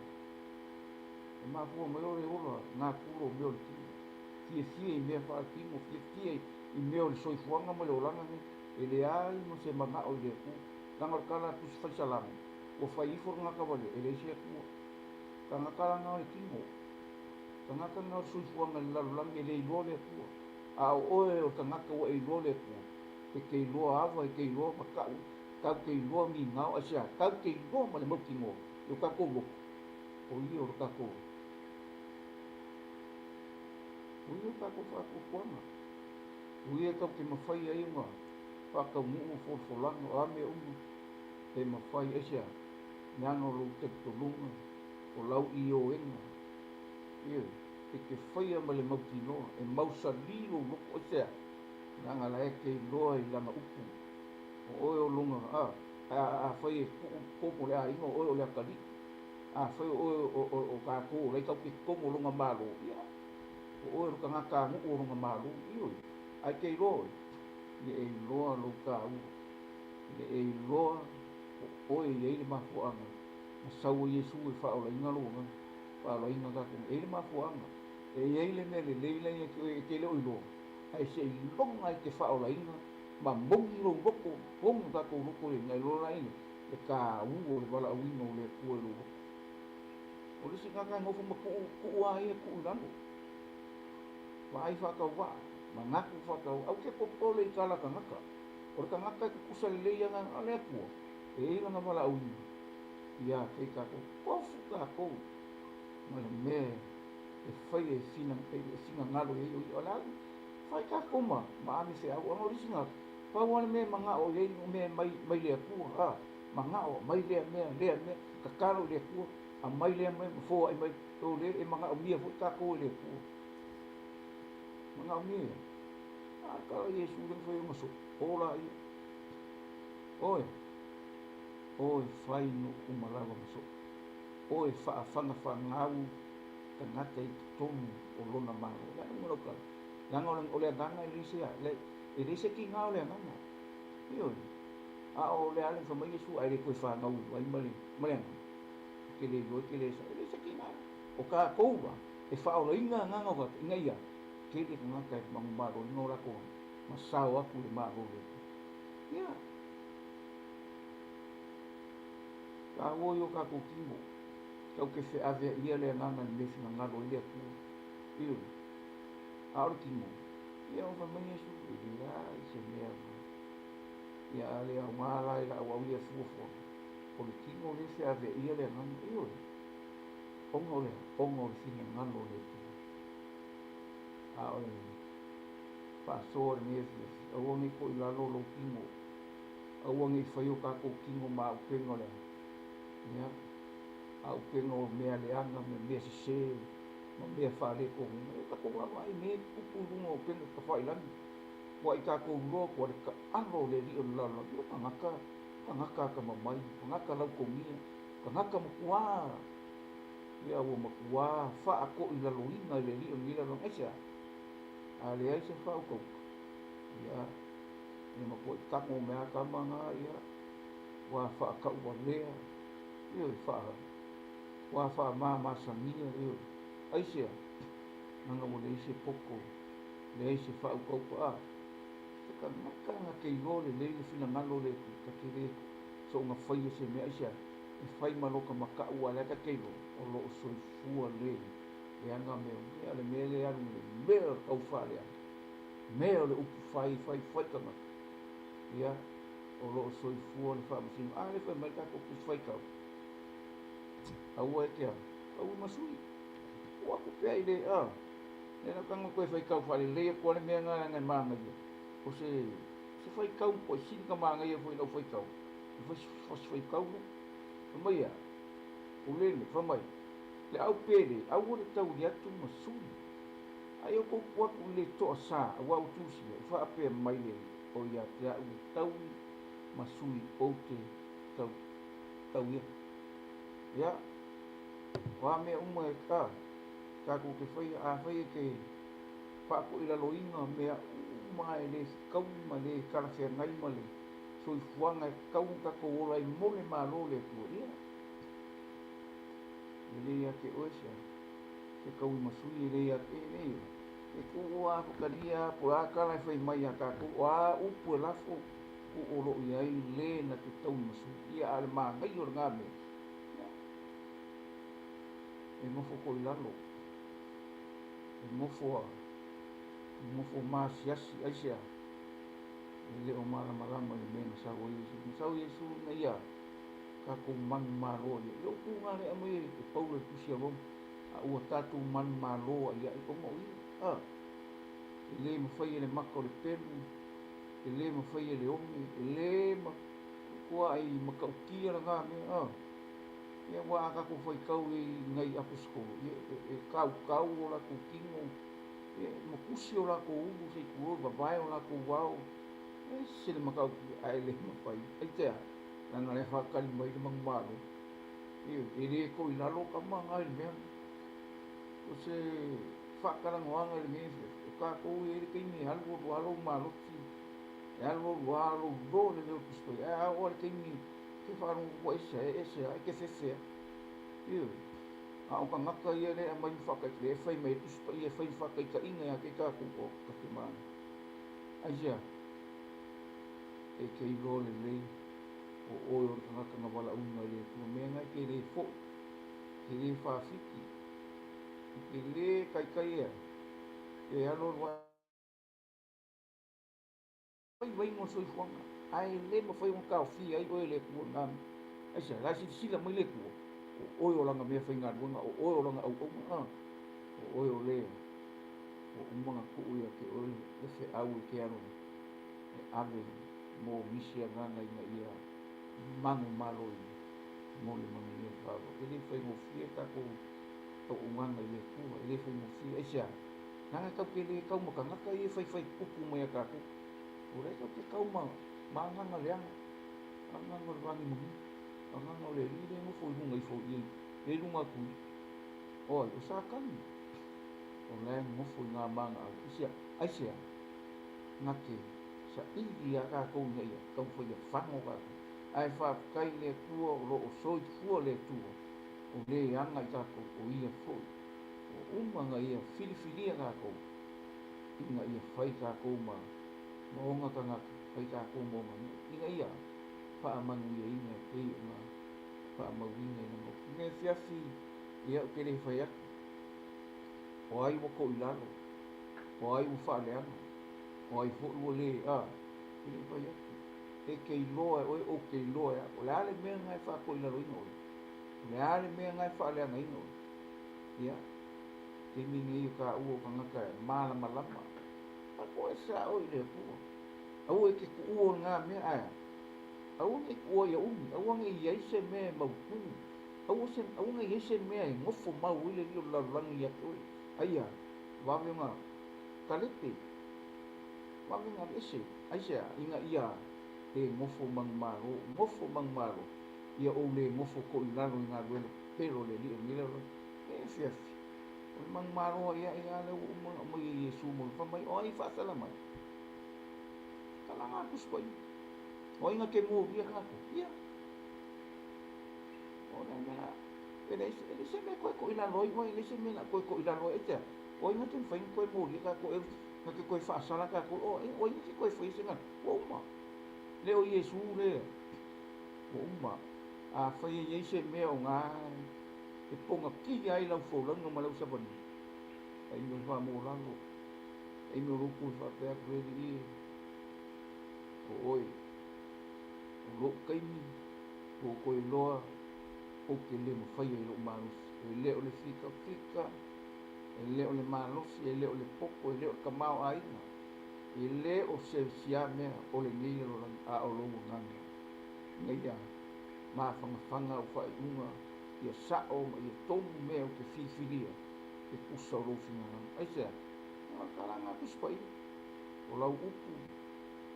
e mafua mai o le ola natura o mea o le tino. Fiafia i mea faaletino, fiafia i mea o le soifuaga ma le olaga nei, e leai ma se manao i le Atua. Leaga o le tala a Tusi Fai Salamo, ua fai ifo le tagata valea, e leai se Atua. Tagata la na o le tino. Tagata na o le soifuaga i le lalolagi e le iloa le Atua. A o oe o le tagata ua e iloa le Atua, e te iloa ava, e te iloa matau, tau te iloa migao, aisea, tau te iloa ma le mautinoa i o tatou loto, o ia o le tatou, o ia o le tatou faatuatuaga, o ia tau te mafai ai ona faataunuu folafolaga, o a mea uma e mafai, aisea, leaga o lou talitonuga, o lau ioega, ioe, e te faia ma le mautinoa, e mausali lou loto, aisea, leaga la e te iloa i lana upu, o oe o lona, a, a, afai e tuu i totonu o le aiga, o oe o le atalii, afai o oe o, o, o tatou o la e tatou te totonu o lona Malo, ia, o oe o le tagatanuu o lona Malo, ioe, ae te iloa oe, ia e iloa lou taua, ia e iloa o oe e i ai le mafuaaga na sau ai Iesu e faaolaina lou agaga, faaolaina tatou, e i ai le mafuaaga, e i ai le mea lelei la ia te oe e te le o iloa, ae seiloga e te faaolaina ma moni lou loto, moni o tatou loto i le iloa la i le taua o le valaauina o le Atua i lou loto. O le isi tagata e nofo ma tuu, tuu a ia tuu i lalo. Vaai faatauvaa, manatu faatauvaa. Aua te popole i tala tagata. O le tagata e tutusa lelei ana, a le Atua, e i ai lana valaauina ia te i tatou. Tofu tatou ma le mea e fai e finagalo i ai o ia. O le a fai tatou ma, ma ave feau. Ona o le isi tagata, pau lava le mea e manao i ai o mea mai, mai le Atua, a, manao, aumai lea mea, lea mea, tatalo i le Atua, aumai lea mea ma foai mai. O le e manaomia foi tatou e le Atua. Manaomia ia. A tala Iesu le mafai ona soo, o laia. Oe, o e fai nuu uma lava ma soo. O e faafagafagau tagata i totonu o lona Malo. O le a le uiga o lau tala? Leaga o le agaga e le se, e le se tiga o le agaga. Ioe. A o le a le fai mai Iesu ae le toe fanau i le vai ma le, ma le agaga. E te le iloa e te le sao. E le se tiga. O tatou la, e faaolaina agaga o tagata ina ia tele tagata e manumaloina o latou aga ma sao atu i le Malo o le Atua. Ia, taua i o tatou tino, tatou te feaveaia le agaga i le mea e finagalo ai le Atua. Ioe. A o le tino, ia ona fai mai Iesu, e leai se mea na. Ia a le aoga la i lau au ia fuafuaga, o le tino lea e feaveaia le agaga. Ioe. Ona o le a? Ona o le finagalo o le Atua. A o le faasoa i lenei afiafi, aua ne i toilalo lou tino, aua ne i fai o tatou tino ma auupega o le a? Ia, auupega o mea leaga ma mea sese ma mea faaletonu. Ia tatou vaavaai i mea e tutupu i luga o upega tafailagi. Ua i tatou iloa atu le taalo o le alii o le lalolagi, o tagata, tagata atamamai, tagata lautogia, tagata matuā. Ia ua matuā faatoilaloina e le alii o lenei lalolagi. Aisea? A leai se faautauta, ia, e matuai tago mai lava tama na, ia, ua faatauvalea, ioe, faa, ua faamamasania, ioe. Aisea? Leaga ua leai se poto, leai se faautauta, a. Se tagata na te iloa lelei le finagalo o le Atua, ta te le soona faia se mea, aisea? E fai ma lota mataʻu aua o lea ta te iloa o lo o soifua le leaga mea o le mea lea e alu nei, mea o le tau faaleaga, mea o le upu fai fai fai tagata. Ia, o lo o soifua le faamasino. A lea fai mai le tatou Tusi Faitau, aua e te a, taui ma sui. Tuu atu pea i le, a, lea na tago toe faitau faalelei atu lava le mea lena leaga e manaia. O se, se faitau matuai sili ona manaia foi i lau faitau, le fasi faitau lea. Fai mai a, o lele, fai mai, Le au pele, aua le tauli atu ma sui. A ia outou tuu atu i le toasa, aua ua tusia, ua faapea mai le Alii, O ia te a'u le tauli ma sui ou te tau, taui atu. Ia, o a mea uma e, a, tatou te faia, afai e te faatoilaloina mea uma e le fetaui ma le talafeagai ma le soifuaga e tatau ona tatou ola ai mo le Malo o le Atua, ia, E le ia te oe se se taui ma sui, e le ia te e le e tuu a whakaria po a tala e whai mai a tātou, o a upu e lafo tuu o loo iai le na te taui ma sui ia a le māngai o le ngā mea. Ia, e nofo koe i lalo, e nofo a, e nofo maasiasi, aisea? E le o malamalama i le mea na sau ai Iesu. Na sau Iesu ina ia tatou manumalo ai ai. O upu na lea aumai e Paulo i le tusi a Roma, a ua tatou manumalo ai ai ona o ia. A, e le mafai e le mata o le pelu, e le mafai e le one, e le ma, matua i matautia lena mea. A, ia aua a tatou faitau i nai aposetolo, ia e tautau o latou tino, ia e matusi o latou ulu se i tulou, vavae o latou ao, e ese le matautia, ae le mafai. Aitea? Leaga lea faatali mai le manumalo. Ioe, e le toe i lalo tama na i le mea lena. O se faatalanoaga i lenei afiafi, o tatou e i ai le taimi e alu alu lava lou malosi, e alu alu lava lou iloa i le leo o le Tusi Paia, ae a oo lava i le taimi e te faalogo atu ua ese a, e ese a, e te fefe lava. Ioe. A o tagata ia lea e aumai ma faataitaiga, lea e fai mai ai le Tusi Paia e fai ma faataitaiga ia te tatou, o, ta te manaia. Aisea? E te iloa lelei o oe o le tagata na valaauina e le Atua. Mea na e te le foi, e te le fafiti, e te le taitai ea, e alu alu ai vaivaiga o le soifuaga, ae le mafai ona taofia ai oe e le Atua i na mea. Aisea? O la e silasila mai le Atua, o oe o lana mea faigaluega, o oe o lana auauna, a, o oe o le ua uma ona tuu ia te oe le feau e te alu ai e ave mo nisi agaga ina ia manumaloina mo le manuia faavavau. E le faigofie tatou auaunaga i le Atua, e le faigofie. Aisea? Leaga tatou te le kau ma tagata ia e faifai upu mai ia tatou. O lea tatou te kau ma ma agaga leaga, agaga o le vanimonimo, agaga o le Alii lea e nofo i luga ifo i i luga atu i i. O ai? O Satani. O la e nofo i na ma ana alo. Aisea? Aisea? Na te saili lava tatou ina ia taumafai ia fago tatou. Ae faafetai i le Atua o lo o soifua le Atua o le aga i tatou, o Ia foi. Ua uma ona Ia filifilia tatou ina ia fai tatou ma ma ona tagata, fai tatou ma ona nuu, ina ia faamanuiaina e pei ona faamauina i lana upu. Lenei afiafi, ia ou te le fai atu, o ai ua toilalo, o ai ua faaleaga, o ai foi ua le, a, ou te le fai atu. E te iloa e oe, ou te iloa e au, o le a le mea lena e faatoilaloina oe? O le a le mea lena e faaleagaina oe? Ia, taimi nei o taua o tagata e malamalama. Aua e sao i le Atua. Aua e te tuua lena mea, ae a? Aua ne i tuua ia umi, aua ne i i ai se mea e mautu, aua se, aua ne i i ai se mea e nofo mau ai le alii o le lalolagi ia te oe. Aia, vave ona talepe, vave ona aveese. Aisea? Ina ia le nofo manumalo, nofo manumalo, ia ou le nofo toilalo i galuega pepelo a le Alii o lenei lalolagi. E afiafi, o le manumalo ai ae lava lea ua uma ona aumai e Iesu mo le, fai mai, o ai e faasala mai? Talaga a Tusi Paia. O ai na te molia tatou? Ia. O le mea, e leai, e leai se mea e toe toilalo ai oe, e leai se mea o le a toe toilalo ai. Aisea? O ai na te mafai ona toe molia tatou, e na te toe faasala tatou, o ai na te toe faia se galuega? Ua uma. Le o Iesu lea. Ua uma. Afai e i ai se mea o na e pogatia ai lau folauga ma lau savaliga, taimi o le faamolalo, taimi o lou toe faapea atu, E Alii e, o oe, o lou taimi, ua ou toe iloa ou te le mafaia i lou malosi. E le o le fikafika, e le o le malosi, e le o le poto, e le o le tamaoaiga, e le o se sia mea o lenei lalolagi, a o lou agaga. Ina ia mafanafana au faaiuga, ia sao ma ia tonu mea ou te filifilia e tusa o lou finagalo. Aisea? O le tala lena a Tusi Paia, o lau upu,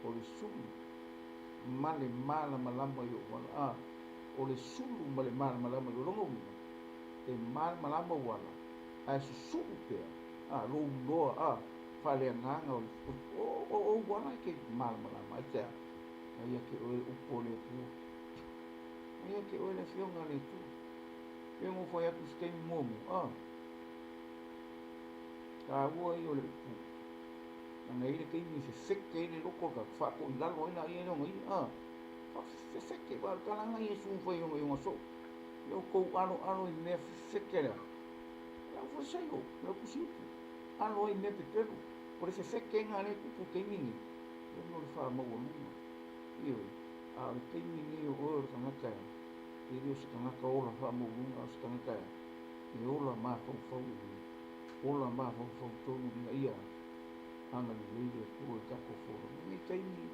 o le sulu ma le malamalama i ou ala. A, o le sulu ma le malamalama i ou lona uiga, e malamalama ou ala, ae susuu pea, a, lou iloa, a, faaleagaga o le, o, o, ou ala e te malamalama. Aisea? Mai ia te oe le upu o le Atua. Mai ia te oe le Afioga a le Atua. Pei ona ou fai atu i se taimi muamua, a, taua ia o le upu. Leaga e i ai le taimi e fefete ai le loto o le tagata, faatoilalo ai laia i lona ia, a, faafefete, aua o le tala lena a Iesu na fai i ona soo, Ia outou aloalo i mea fefete lea, o lau Farisaio, o lau tusiupu, alo ai i mea pepelo. O le fefetega lea e tupu i le taimi lenei, ona o le faamaualuga. Ioe, a o le taimi lenei o oe o le tagata e le o se tagata ola faamaualuga, a o se tagata e ola mafaufau lelei, ola mafaufau tonu ina ia agalelei le Atua i tatou folauga. I lenei taimi,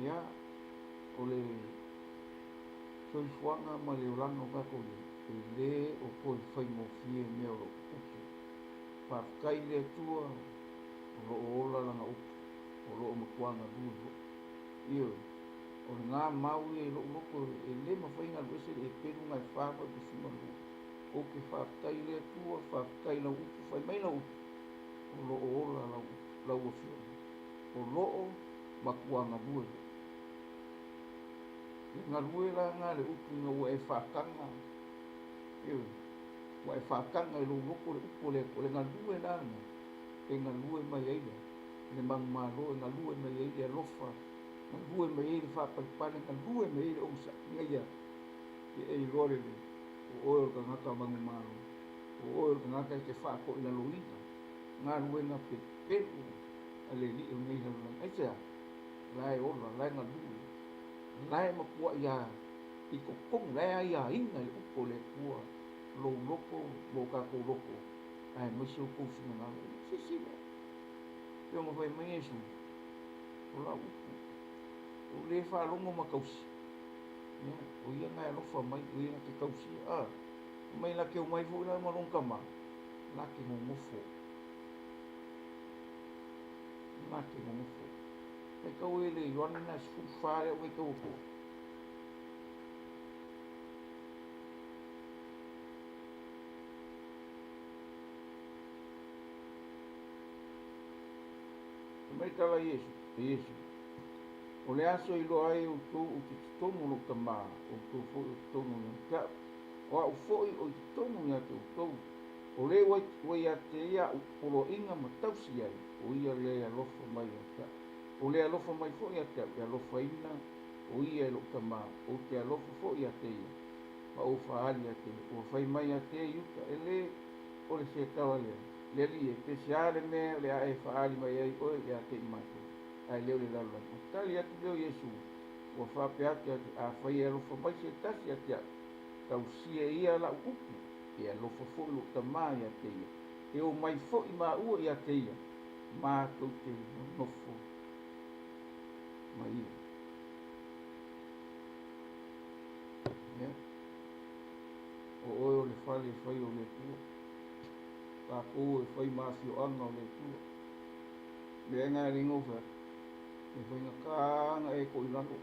ia, o le soifuaga ma le olaga o tatou nei, e le o toe faigofie mea o lo o tutupu. Faafetai i le Atua o lo o ola lana upu, o lo o matua galue foi. Ioe, o lena mau ia i lou loto e le mafai ona alu ese le epelu na e 4.2. Ou te faafetai i le Atua, faafetai i lau upu, fai mai lau upu, o lo o ola lau upu, lau Afioga, o lo o matua galue foi. Le galue la lena le upu ina ua e faataga, ioe, ua e faataga i lou loto le upu o le Atua, o le galue la lena e galue mai ai le le manumalo, e galue mai ai le alofa, galue mai ai le faapalepale, galue mai ai le onosai, ina ia ia e iloa lelei, o oe o le tagata manumalo, o oe o le tagata e te faatoilaloina galuega pepelu a le Alii o lenei lalolagi. Aisea? La e ola, la e galue, la e matuai a i totonu, la e aiaina e le upu o le Atua lou loto ma o tatou loto, aemaise outou finagalo. E le o se isi mea. Pei ona fai mai Iesu, o lau upu, ua le faalogo ma tausi. Ia, o ia na e alofa mai, o ia na te tausia. A, fai mai la te omai foi la ma lona tama, la te nonofo. Na te nonofo. Faitau e le Ioane na 14 lea faitau atu. Fai mai tala Iesu, e Iesu, o le aso e iloa ai e outou ou te totonu o lou Tamā, o outou foi o totonu ia te au, o au foi o i totonu ia te outou. O le ua ia te ia au poloaiga ma tausi ai, o ia lea e alofa mai ia te au. O le alofa mai foi ia te au, e alofaina o ia e lou Tamā, ou te alofa foi ia te ia, ma ou faaali ia te ia. Ua fai mai ia te ia Iuta, e lē o le se tala lea, le Alii e, pe se a le mea o le a e faaali mai ai oe ia te i matou, ae le o le lalolagi. Ona tali atu lea o Iesu, ua faapea atu ia te, afai e alofa mai se tasi ia te au, tausia e ia lau upu, e alofa foi lou Tamā ia te ia, e omai foi maua ia te ia, matou te nonofo ma ia. Ia, o oe o le fale e fai o le Atua, tatou e fai ma afioaga o le Atua. Mea e ngai le gofa, e faigata na e toilalo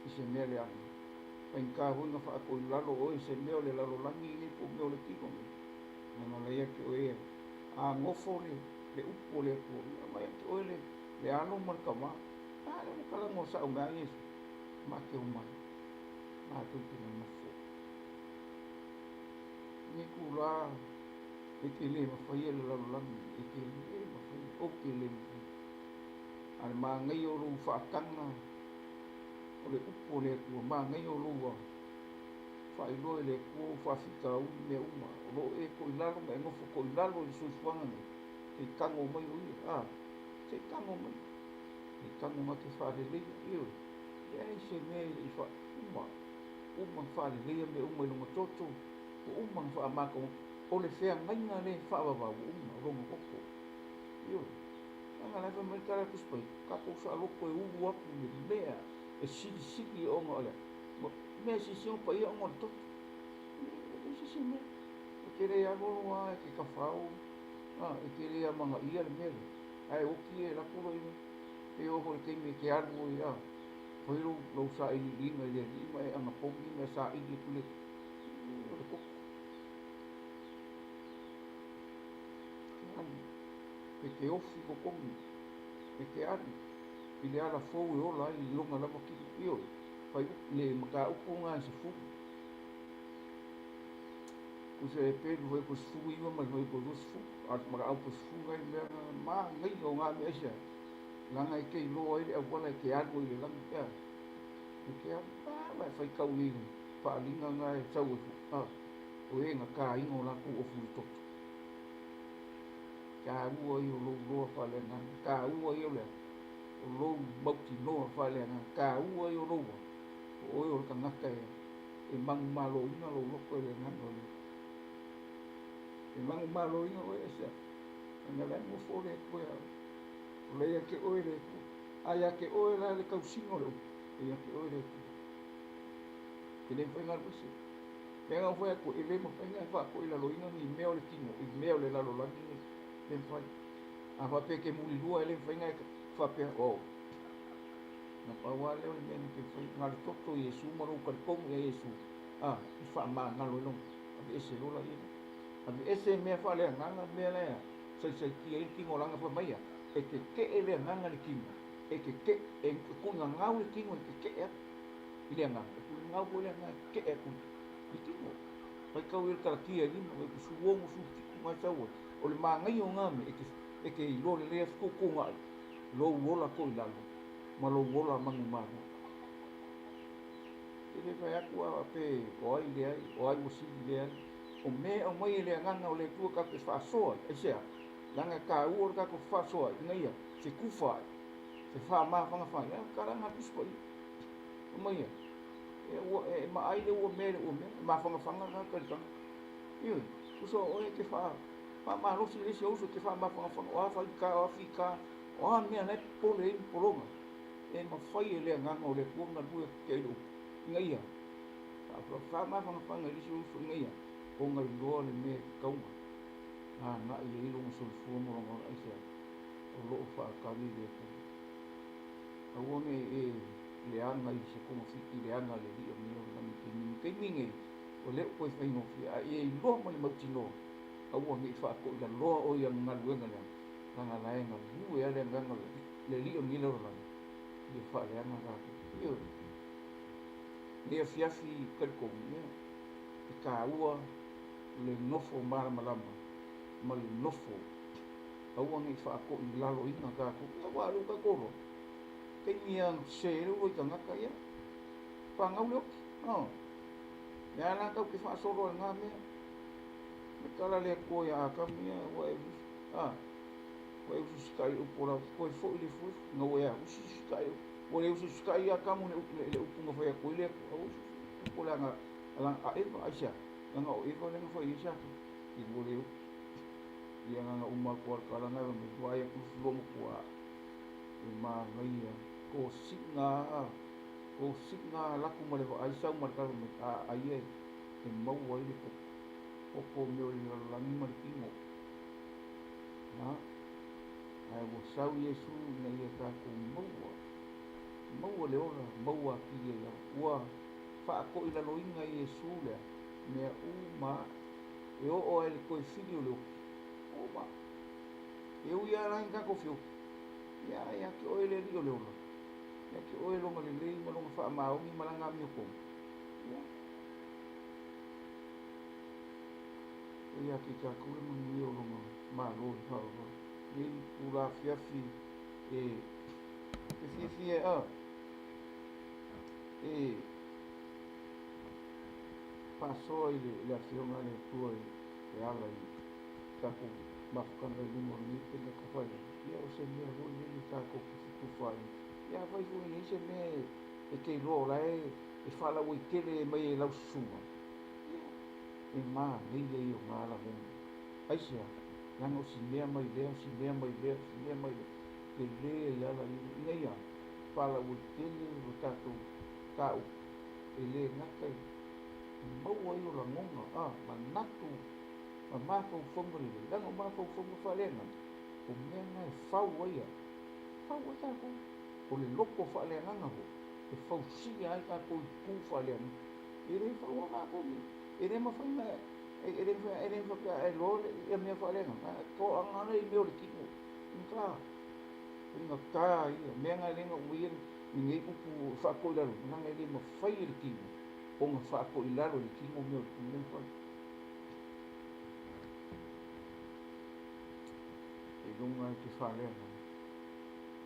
i se mea leaga. Faigata foi na faatoilalo oe i se mea o le lalolagi nei po o mea o le tino nei. Leaga o la ia te oe e a nofo le upu o le Atua, ia aumai ia te oe le alo ma le tamā. A lea ua talanoa sao mai a Iesu, ma te omai, matou te nonofo. Lenei itulā e te le mafaia le lalolagi, e te le mafaia, ou te le mafaia. A o le manaia o lou faataga o le upu o le Atua, manaia o lou faailoa e le Atua ou faafitauli mea uma, o lo o e toilalo ma e nofo toilalo i le soifuaga nei, se i tago mai o ia, a, se i tago mai, se i tago na te faaleleia, ioe, leai se mea e le i faa, uma, uma na faaleleia mea uma i lona toto, ua uma na faamatagoto, o le feagaiga lea e faavavau ua uma, o lona toto, ioe. Leaga la e fai mai le tala a le Tusi Paia, tatou saoloto e ulu atu le mea e silisili ona o le a? Mea e silisili ona paia ona o le toto. E leai se isi mea. E te le alu alu lava e te tafao, a, e te le amanaia le mea lea, ae oti e alu atu loa i le, pe oo foi i le taimi e te alu ai, a, fai lou, lou sailiiliga i le Alii ma e anapogi ma e saili atu i le Atua, o le toto. Te alu, e te ofi i totogi, e te alu i le ala fou e ola ai i lona lava tino. Ioe, fai le mataupu lena e 10. Tusa e pelu fai ko 19 ma le fai ko 20, a o le mataupu e 10 nai le mea lena, manaia o na mea aisea? Leaga e te iloa ai le auala e te alu ai i le lagi, ea? E te alu, a, ma e faitau i le faaaliga lena e sau ai foi, a, o e na taina o latou ofu i le toto. Taua ia o lou loa faaleagaga, taua ia o le a? O lou mautinoa faaleagaga, taua ia o lou a? O oe o le tagata e manumaloina lou loto e le agaga o le Atua. E manumaloina oe aisea? Leaga la e nofo le Atua ia oe. O la e ia te oe le Atua. A ia te oe la le tausiga o le upu, e ia te oe le Atua. E le mafai ona alu ese. Leaga ua fai atu, e le mafai ona e faatoilaloina ni mea o le tino i mea o le lalolagi nei. E le mafai. A faapea e te mulilua, e le mafai ona e faapea, oh, na pau lava lea o le mea na te faia, na o le toto o Iesu ma lou talitonu ia Iesu, a, i faamagalo ai lona. Aveese loa laia lea. Aveese mea faaleagaga, mea la e saisaitia ai le tino leaga fai mai ia, e tetee le agaga i le tino, e tetee, e tuigagau le tino e tetee atu i le agaga, e tuigagau foi le agaga e tetee atu i le tino. Faitau ia le kalatia e lima, e 16, 17 na e sau ai. O le manaia o na mea, e te iloa lelei lava fetuutuunai lou ola toilalo ma lou ola manumalo. E le fai atu a pe o ai leai, o ai ua sili leai. O mea e aumai e le agaga o le Atua tatou te faasoa ai, aisea? Leaga e taua lo tatou fefaasoa ai ina ia fetufa ai, fefaamafagafa ai. A o le tala lena a le Tusi Paia. Fai mai ia, e, ua, e maai le ua mea i le ua mea, e mafanafana le tagata i le tagata. Ioe, uso o oe e te faa, faamalosi i le isi o uso e te faamafanafana, o a faigata, o a fita, o a mea la e popole ai ma pologa, e mafai e le agaga o le Atua ona galue atu i le upu, ina ia faamafanafana i le isi o uso, ina ia ona iloa le mea e tatau ona agai i ai lona soifua ma lona ola. Aisea? O lo o faatali le Atua. Aua ne i e leaga i se togafiti leaga a le Alii o mea o le lagi i le taimi nei. Taimi nei, ua le o toe faigofie, a e iloa ma le mautinoa, aua ne i faatoilaloa oe i ana galuega leaga, leaga la e galue lava le agaga o le Alii o lenei lalolagi ia faaleaga tatou. Ioe. Lenei afiafi talitonu, ia, e taua le nofo malamalama ma le nofo aua ne i faatoilaloina tatou. Ia aua o lea ua tatou iloa, taimi lava na sese ai le uluai tagata, ia, fanau le oti. O le a la tatou te faasolo ai i lena mea? Le tala a le Atua ia Atamu, ia, ua e usu, a, ua e usiusitai i le upu a lau, toe foi i le efuefu, ina ua e usiusitai i le upu. Ua le usiusitai Atamu i le upu na fai atu ai le Atua, a ua usiusitai i le upu a Eva, aisea? Leaga o Eva lea na fai i ai Satani, i ua le oti. Ia na ona uma atu lava o le tala na fai mai, vaai atu Lufilufi ua matua e manaia tosiga lava, tosiga lava alu atu ma le vaai sau ma le tala fai mai, a aia e maua ai le toto, toto o mea o le lalolagi ma le tino. A, ae ua sau Iesu ina ia tatou maua, maua le ola, maua atili ai lava. Ua faatoilaloina e Iesu lea mea uma e oo lava i le toe fili o le oti, uma. E ui lava la ina tatou feoti, ia ae ia te oe le Alii o le ola, ia te oe lona lelei ma lona faamaoni ma lana amiotonu, ia, e ia te i tatou le manuia o lona Malo i le faavavau. Nei itula afiafi e te fiafia a e faasoa i le Afioga a le Atua e ala i tatou mafutaga i luga o lenei upegatafailagi, ia o se mea foi lele tatou te fetufaai. Ia afai foi e leai se mea e te iloa o la e faalauaitele mai e lau susuga, ia e manaia ia o na lagona. Aisea? Leaga o si mea mai lea, o si mea mai lea, o si mea mai lea, tele ai ala ia, ina ia faalauaitele lo tatou mataupu, e le gata i maua ai o lagona, a, manatu ma mafaufauga lelei, leaga o mafaufauga faaleagaga, o mea na e fau ai a, fau ai tatou. O le loto faaleagaga foi, e fausia ai tatou i tu faaleagaga. E le faua tatou i, e le mafai ona, e le mafai, e le faapea a e iloa ia mea faaleagaga, ae toaga lea i mea o le tino, faigata, faigata ia, mea na e le na aumaia lenei upu e faatoilaloina, leaga e le mafai e le tino ona faatoilalo e le tino mea o le tino, e le mafai. Ailoga e te faaleagaga,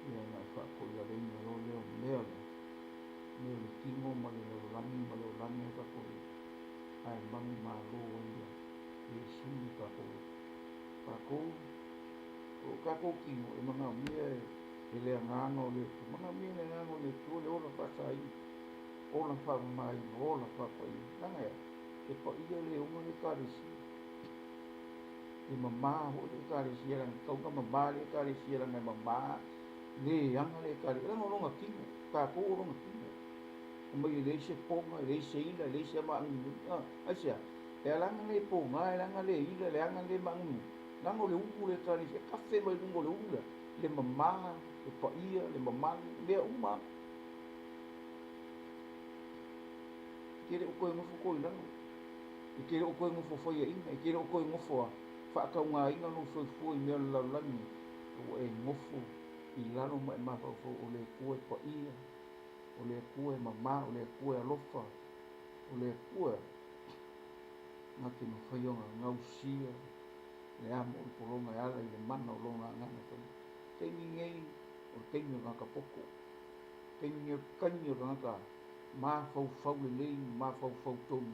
ia ona e faatoilaloina loa lea o mea lea, mea o le tino ma le lalolagi ma le olaga e tatou i ai, ae manumalo ai ia Iesu i o tatou loto. Tatou, o tatou tino e manaomia e le Agaga o le Atua, manaomia e le Agaga o le Atua le ola faasaina, ola faamamaina, ola faapaia. Leaga e a? E paia le ona le Ekalesia. E mama foi le Ekalesia, leaga e tatau ona mama le Ekalesia, leaga e mama le aga le Ekalesia, leaga o lona tino, tatou o lona tino. Fai mai e leai se poga, e leai se ila, e leai se maanuminumi. A, aisea? E ala ona le poga, e ala ona le ila, e ala ona le maanuminumi, leaga o le ulu le Ekalesia, e tafe mai luga o le ulu lea, le mama, le paia, le mamalu, mea uma lava. E te le o toe nofo toilalo, e te le o toe nofo faiaina, e te le o toe nofo a faataugaina lou soifua i mea o le lalolagi, ua e nofo i lalo ma e mafaufau o le Atua e paia, o le Atua e mama, o le Atua e alofa, o le Atua na te mafai ona gausia le amo o le pologa e ala i le mana o Lona Agaga Paia. Taimi nei, o le taimi o le tagata poto. Taimi nei, o le taimi o le tagata mafaufau lelei ma mafaufau tonu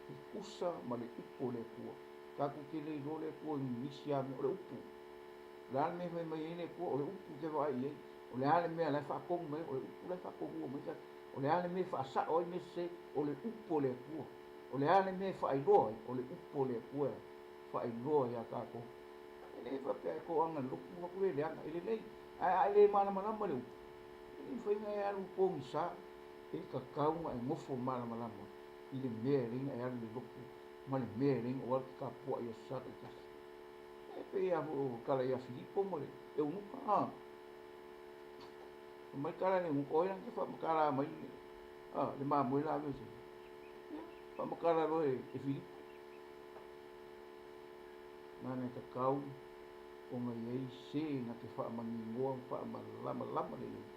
e tusa ma le upu a le Atua. Tatou te le iloa le Atua i nisi lava mea, o le upu. O le a le mea e fai mai ai le Atua, o le upu ou te vaai i ai. O le a le mea la e faatonu mai ai, o le upu la e faatonuina mai tatou. O le a le mea e faasao ai mea sese, o le upu a le Atua. O le a le mea e faailoa ai, o le upu a le Atua e faailoa iā tatou. E le faapea e toaga i le lotu atu le leaga, e lelei. Ae a e le malamalama i le upu, e le mafai ona e alu pogisa, e tatau ona e nofo malamalama i le mea e alai ona e alu i le lotu ma le mea e alai ona ou alu ou te tapuai i aso Sa taitasi. E pei lava foi o le tala ia Filipo ma le eunuka, a. Fai mai le tala a le eunuka, o ai la na te faamatala mai le mamoe la aveese? Ia, faamatala loa e Filipo. Leaga e tatau ona i ai se na te faamaninoa ma faamalamalama lelei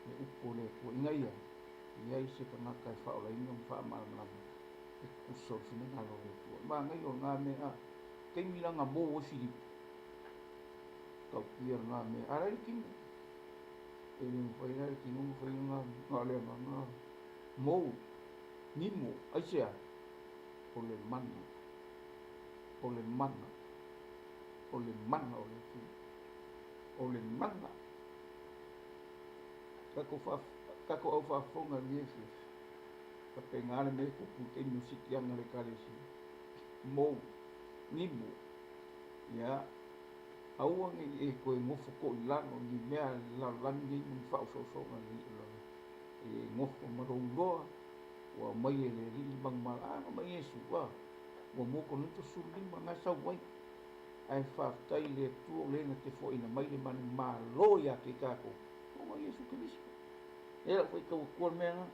le upu a le Atua ina ia i ai se tagata e faaolaina ma faamalamalama le tutusa o le finagalo o le Atua. Manaia o lena mea, a taimi la na mou ai Filipo, tautia lena mea, a la e i le tino. E le mafai la e le tino ona faia lena mea, na o le agaga mou, nimo, aisea? O le mana, o le mana, o le mana o le Atua, o le mana. Tatou faa, tatou au faafofoga i lenei afiafi, faapena le mea e tupu i le taimi o siitiaga a le Ekalesia. Mou, nimo, ia, aua ne i e toe nofo toilalo i ni mea a le lalolagi nei ma ni faaosoosooga nei o le lalolagi. E nofo ma lou iloa ua aumai e le Alii le manumala. A na mai Iesu, a, ua mua Korinito 15 na e sau ai. Ae faafetai i le Atua o le na te foaina mai le manumalo ia te i tatou ona o Iesu Keriso. E lau faitau atua le mea lena.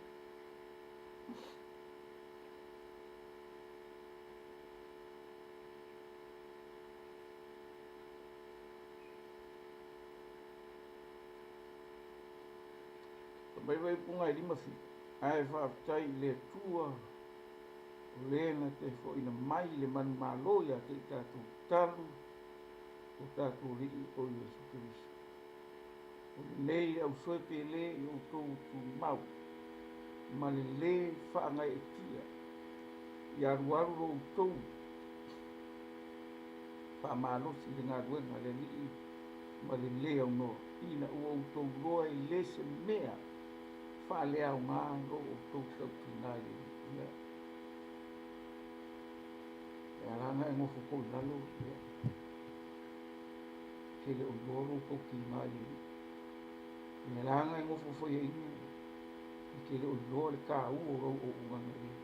Fai mai Vaipuna e 57, Ae faafetai i le Atua o le na te foaina mai le manumalo ia te i tatou talu o tatou Alii o Iesu Keriso. O lenei le ausoe pele i outou tumau ma le lē faagaeetia i alualu lo outou faamalosi i le galuega a le Alii ma le lē aunoa, ina ua outou iloa e lē se mea faaleaoga lo outou tautiga i le Alii. Ia, e ala ona e nofo toilalo, ia, e te le o iloa lou tautiga i le Alii. E ala ona e nofo faiaina, e te le o iloa le taua o lau auaunaga i le Alii.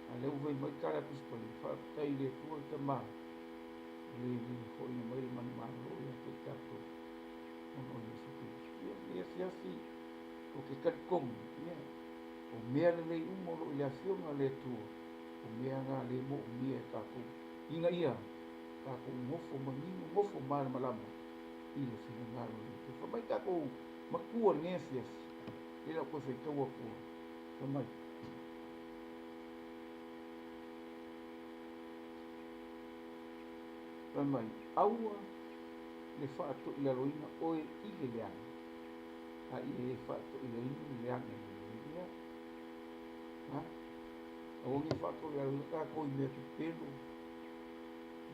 A o lea ua fai mai le tala a Tusi Paia, faafetai i le Atua le Tama, o le na foaina mai le manumalo ia te i tatou ona o Iesu Keriso. Ia, lenei afiafi, ou te talitonu, ia, o mea lelei uma o lo o i le Afioga a le Atua, o mea na lea e moomia e tatou, ina ia tatou nofo manino, nofo malamalama i le finagalo o le Atua. Fai mai tatou matua i lenei afiafi, lea la ou toe faitau atua, fai mai, Fai mai, Aua le faatoilaloina oe i le leaga, a ia e faatoilaina le leaga i le lelei. Ia, ha? Aua ne i faatoilaloina tatou i mea pepelo,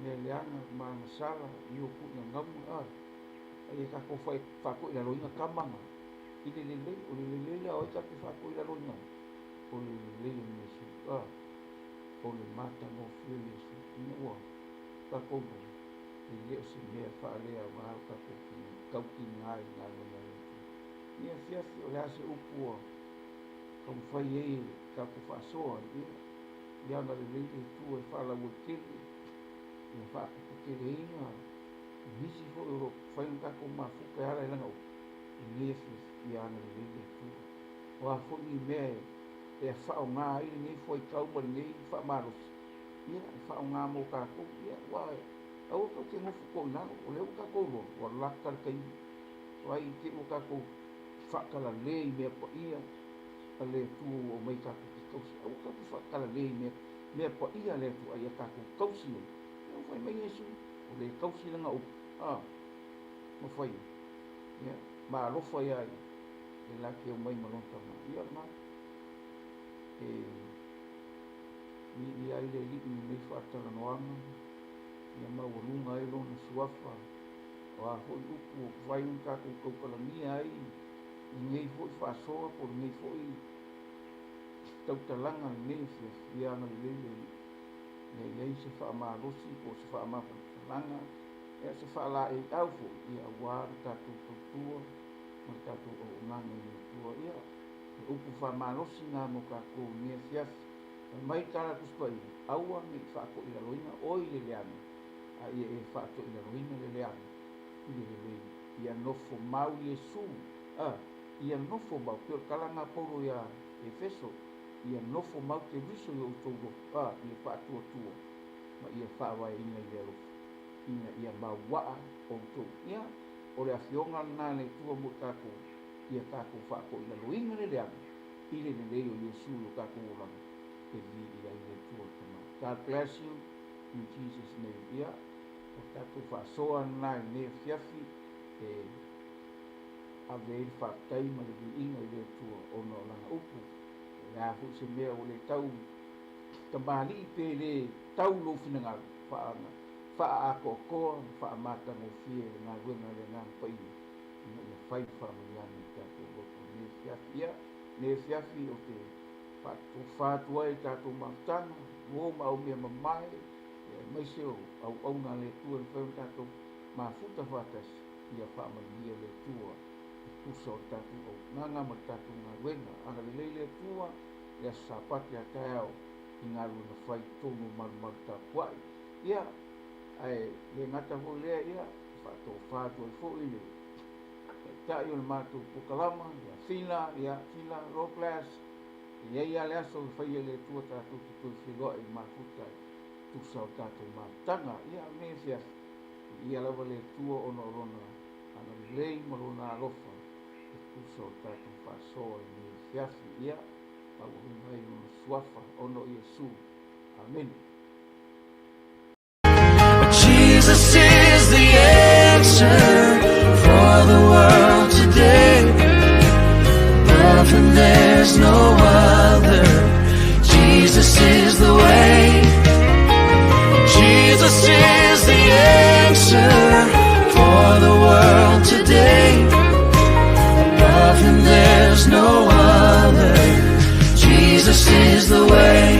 mea leaga, ma agasala, i o tuuina nauna, a. A ia tatou faatoilaloina tama na i le lelei. O le lelei la o ai tatou te faatoilaloina ai? O le lelei o Iesu, a. O le matagofie o Iesu, ina ua tatou iloa, e le o se mea faaleaoga lo tatou tautiga i le galuega a le Atua. Nei afiafi, o le a se upu ua taumafai ai e tatou faasoa ai, ia, ia agalelei le Atua e faalauaitele, ia faatuputeleina nisi foi o lo o mafai ona tatou mafuta e ala i lana upu i lenei afiafi, ia agalelei le Atua. O a foi ni mea e faaaoga ai lenei fuaitau ma lenei faamalosi, ia, e faaaoga mo tatou, ia, aua aua tatou te nofo toilalo, o lea ua tatou iloa, ua lata le taimi, vaai i te i ua tatou faatalale i mea paia a le Atua ua aumai tatou te tausi. Aua tatou te faatalale i mea paia a le Atua, a ia tatou tausi ai. Ia ua fai mai Iesu, o le tausi lana upu, a, ma fai ai. Ia, ma alofa ia ia, e la te omai ma lona tama. Ia, lena. E viia ai le Alii i lenei faatalanoaga, ia maualuga ai lona suafa, o a foi upu ua mafai ona tatou tautalagia ai lenei foi faasoa po o lenei foi tautalaga lenei afiafi, ia agalelei le Alii, ia i ai se faamalosi po o se faamafanafanaga, ia se faalaeiau foi, ia aua le tatou tautua ma le tatou auaunaga i le Atua. Ia, he upu faamalosi na mo tatou i lenei afiafi. Fai mai le tala a Tusi Paia, Aua ne i faatoilaloina oe i le leaga, A ia e faatoilaloina le leaga i le lelei. Ia nofo mau Iesu, a, ia nofo mau, pei o le talaga a Paulo ia Efeso, ia nofo mau Keriso i o outou loto, a, i le faatuatua, ma ia faavaeina i le alofa, ina ia mauaa outou. Ia, o le afioga lena a le Atua mo tatou, ia tatou faatoilaloina le leaga i le lelei o Iesu i o tatou olaga e viia ai le Atua le Tama. God bless you in Jesus name. Ia, o tatou faasoa lena i lenei afiafi e ave ai le faafetai ma le viiga i le Atua ona o Lana upu. O le a foi se mea ua le tau tamalii pe le tau lou finagalo, faaatoatoa ma faamatagofie le galuega a le Agaga Paia ina ia fai faamanuiaga i tatou loto i lenei afiafi. Ia, lenei afiafi ou te faatofa atu ai i tatou mafutaga, uo ma aumea mamae, aemaise o auauna a le Atua e mafai ona tatou mafuta faatasi, ia faamanuia le Atua e tusa o le tatou auaunaga ma le tatou galuega. Agalelei le Atua i le aso Sapati a taeao i galuega fai i totonu o malumalu tapuai. Ia, ae le gata foi lea, ia, faatofa atu ai foi le taitai o le matou polokalama, ia Fila, ia Fila, God bless. E i ai lava le aso e faia e le Atua tatou te toe feiloai i mafuta e tusa o le tatou mafutaga. Ia, o lenei afiafi, viia lava le Atua ona o Lona agalelei ma Lona alofa e tusa o le tatou faasoa i lenei afiafi. Ia, maualuga ai Lona suafa ona o Iesu. Amene. Jesus is the answer for the world today. Above him there's no other. Jesus is the way. Jesus is the answer for the world today. Above him there's no other. Jesus is the way.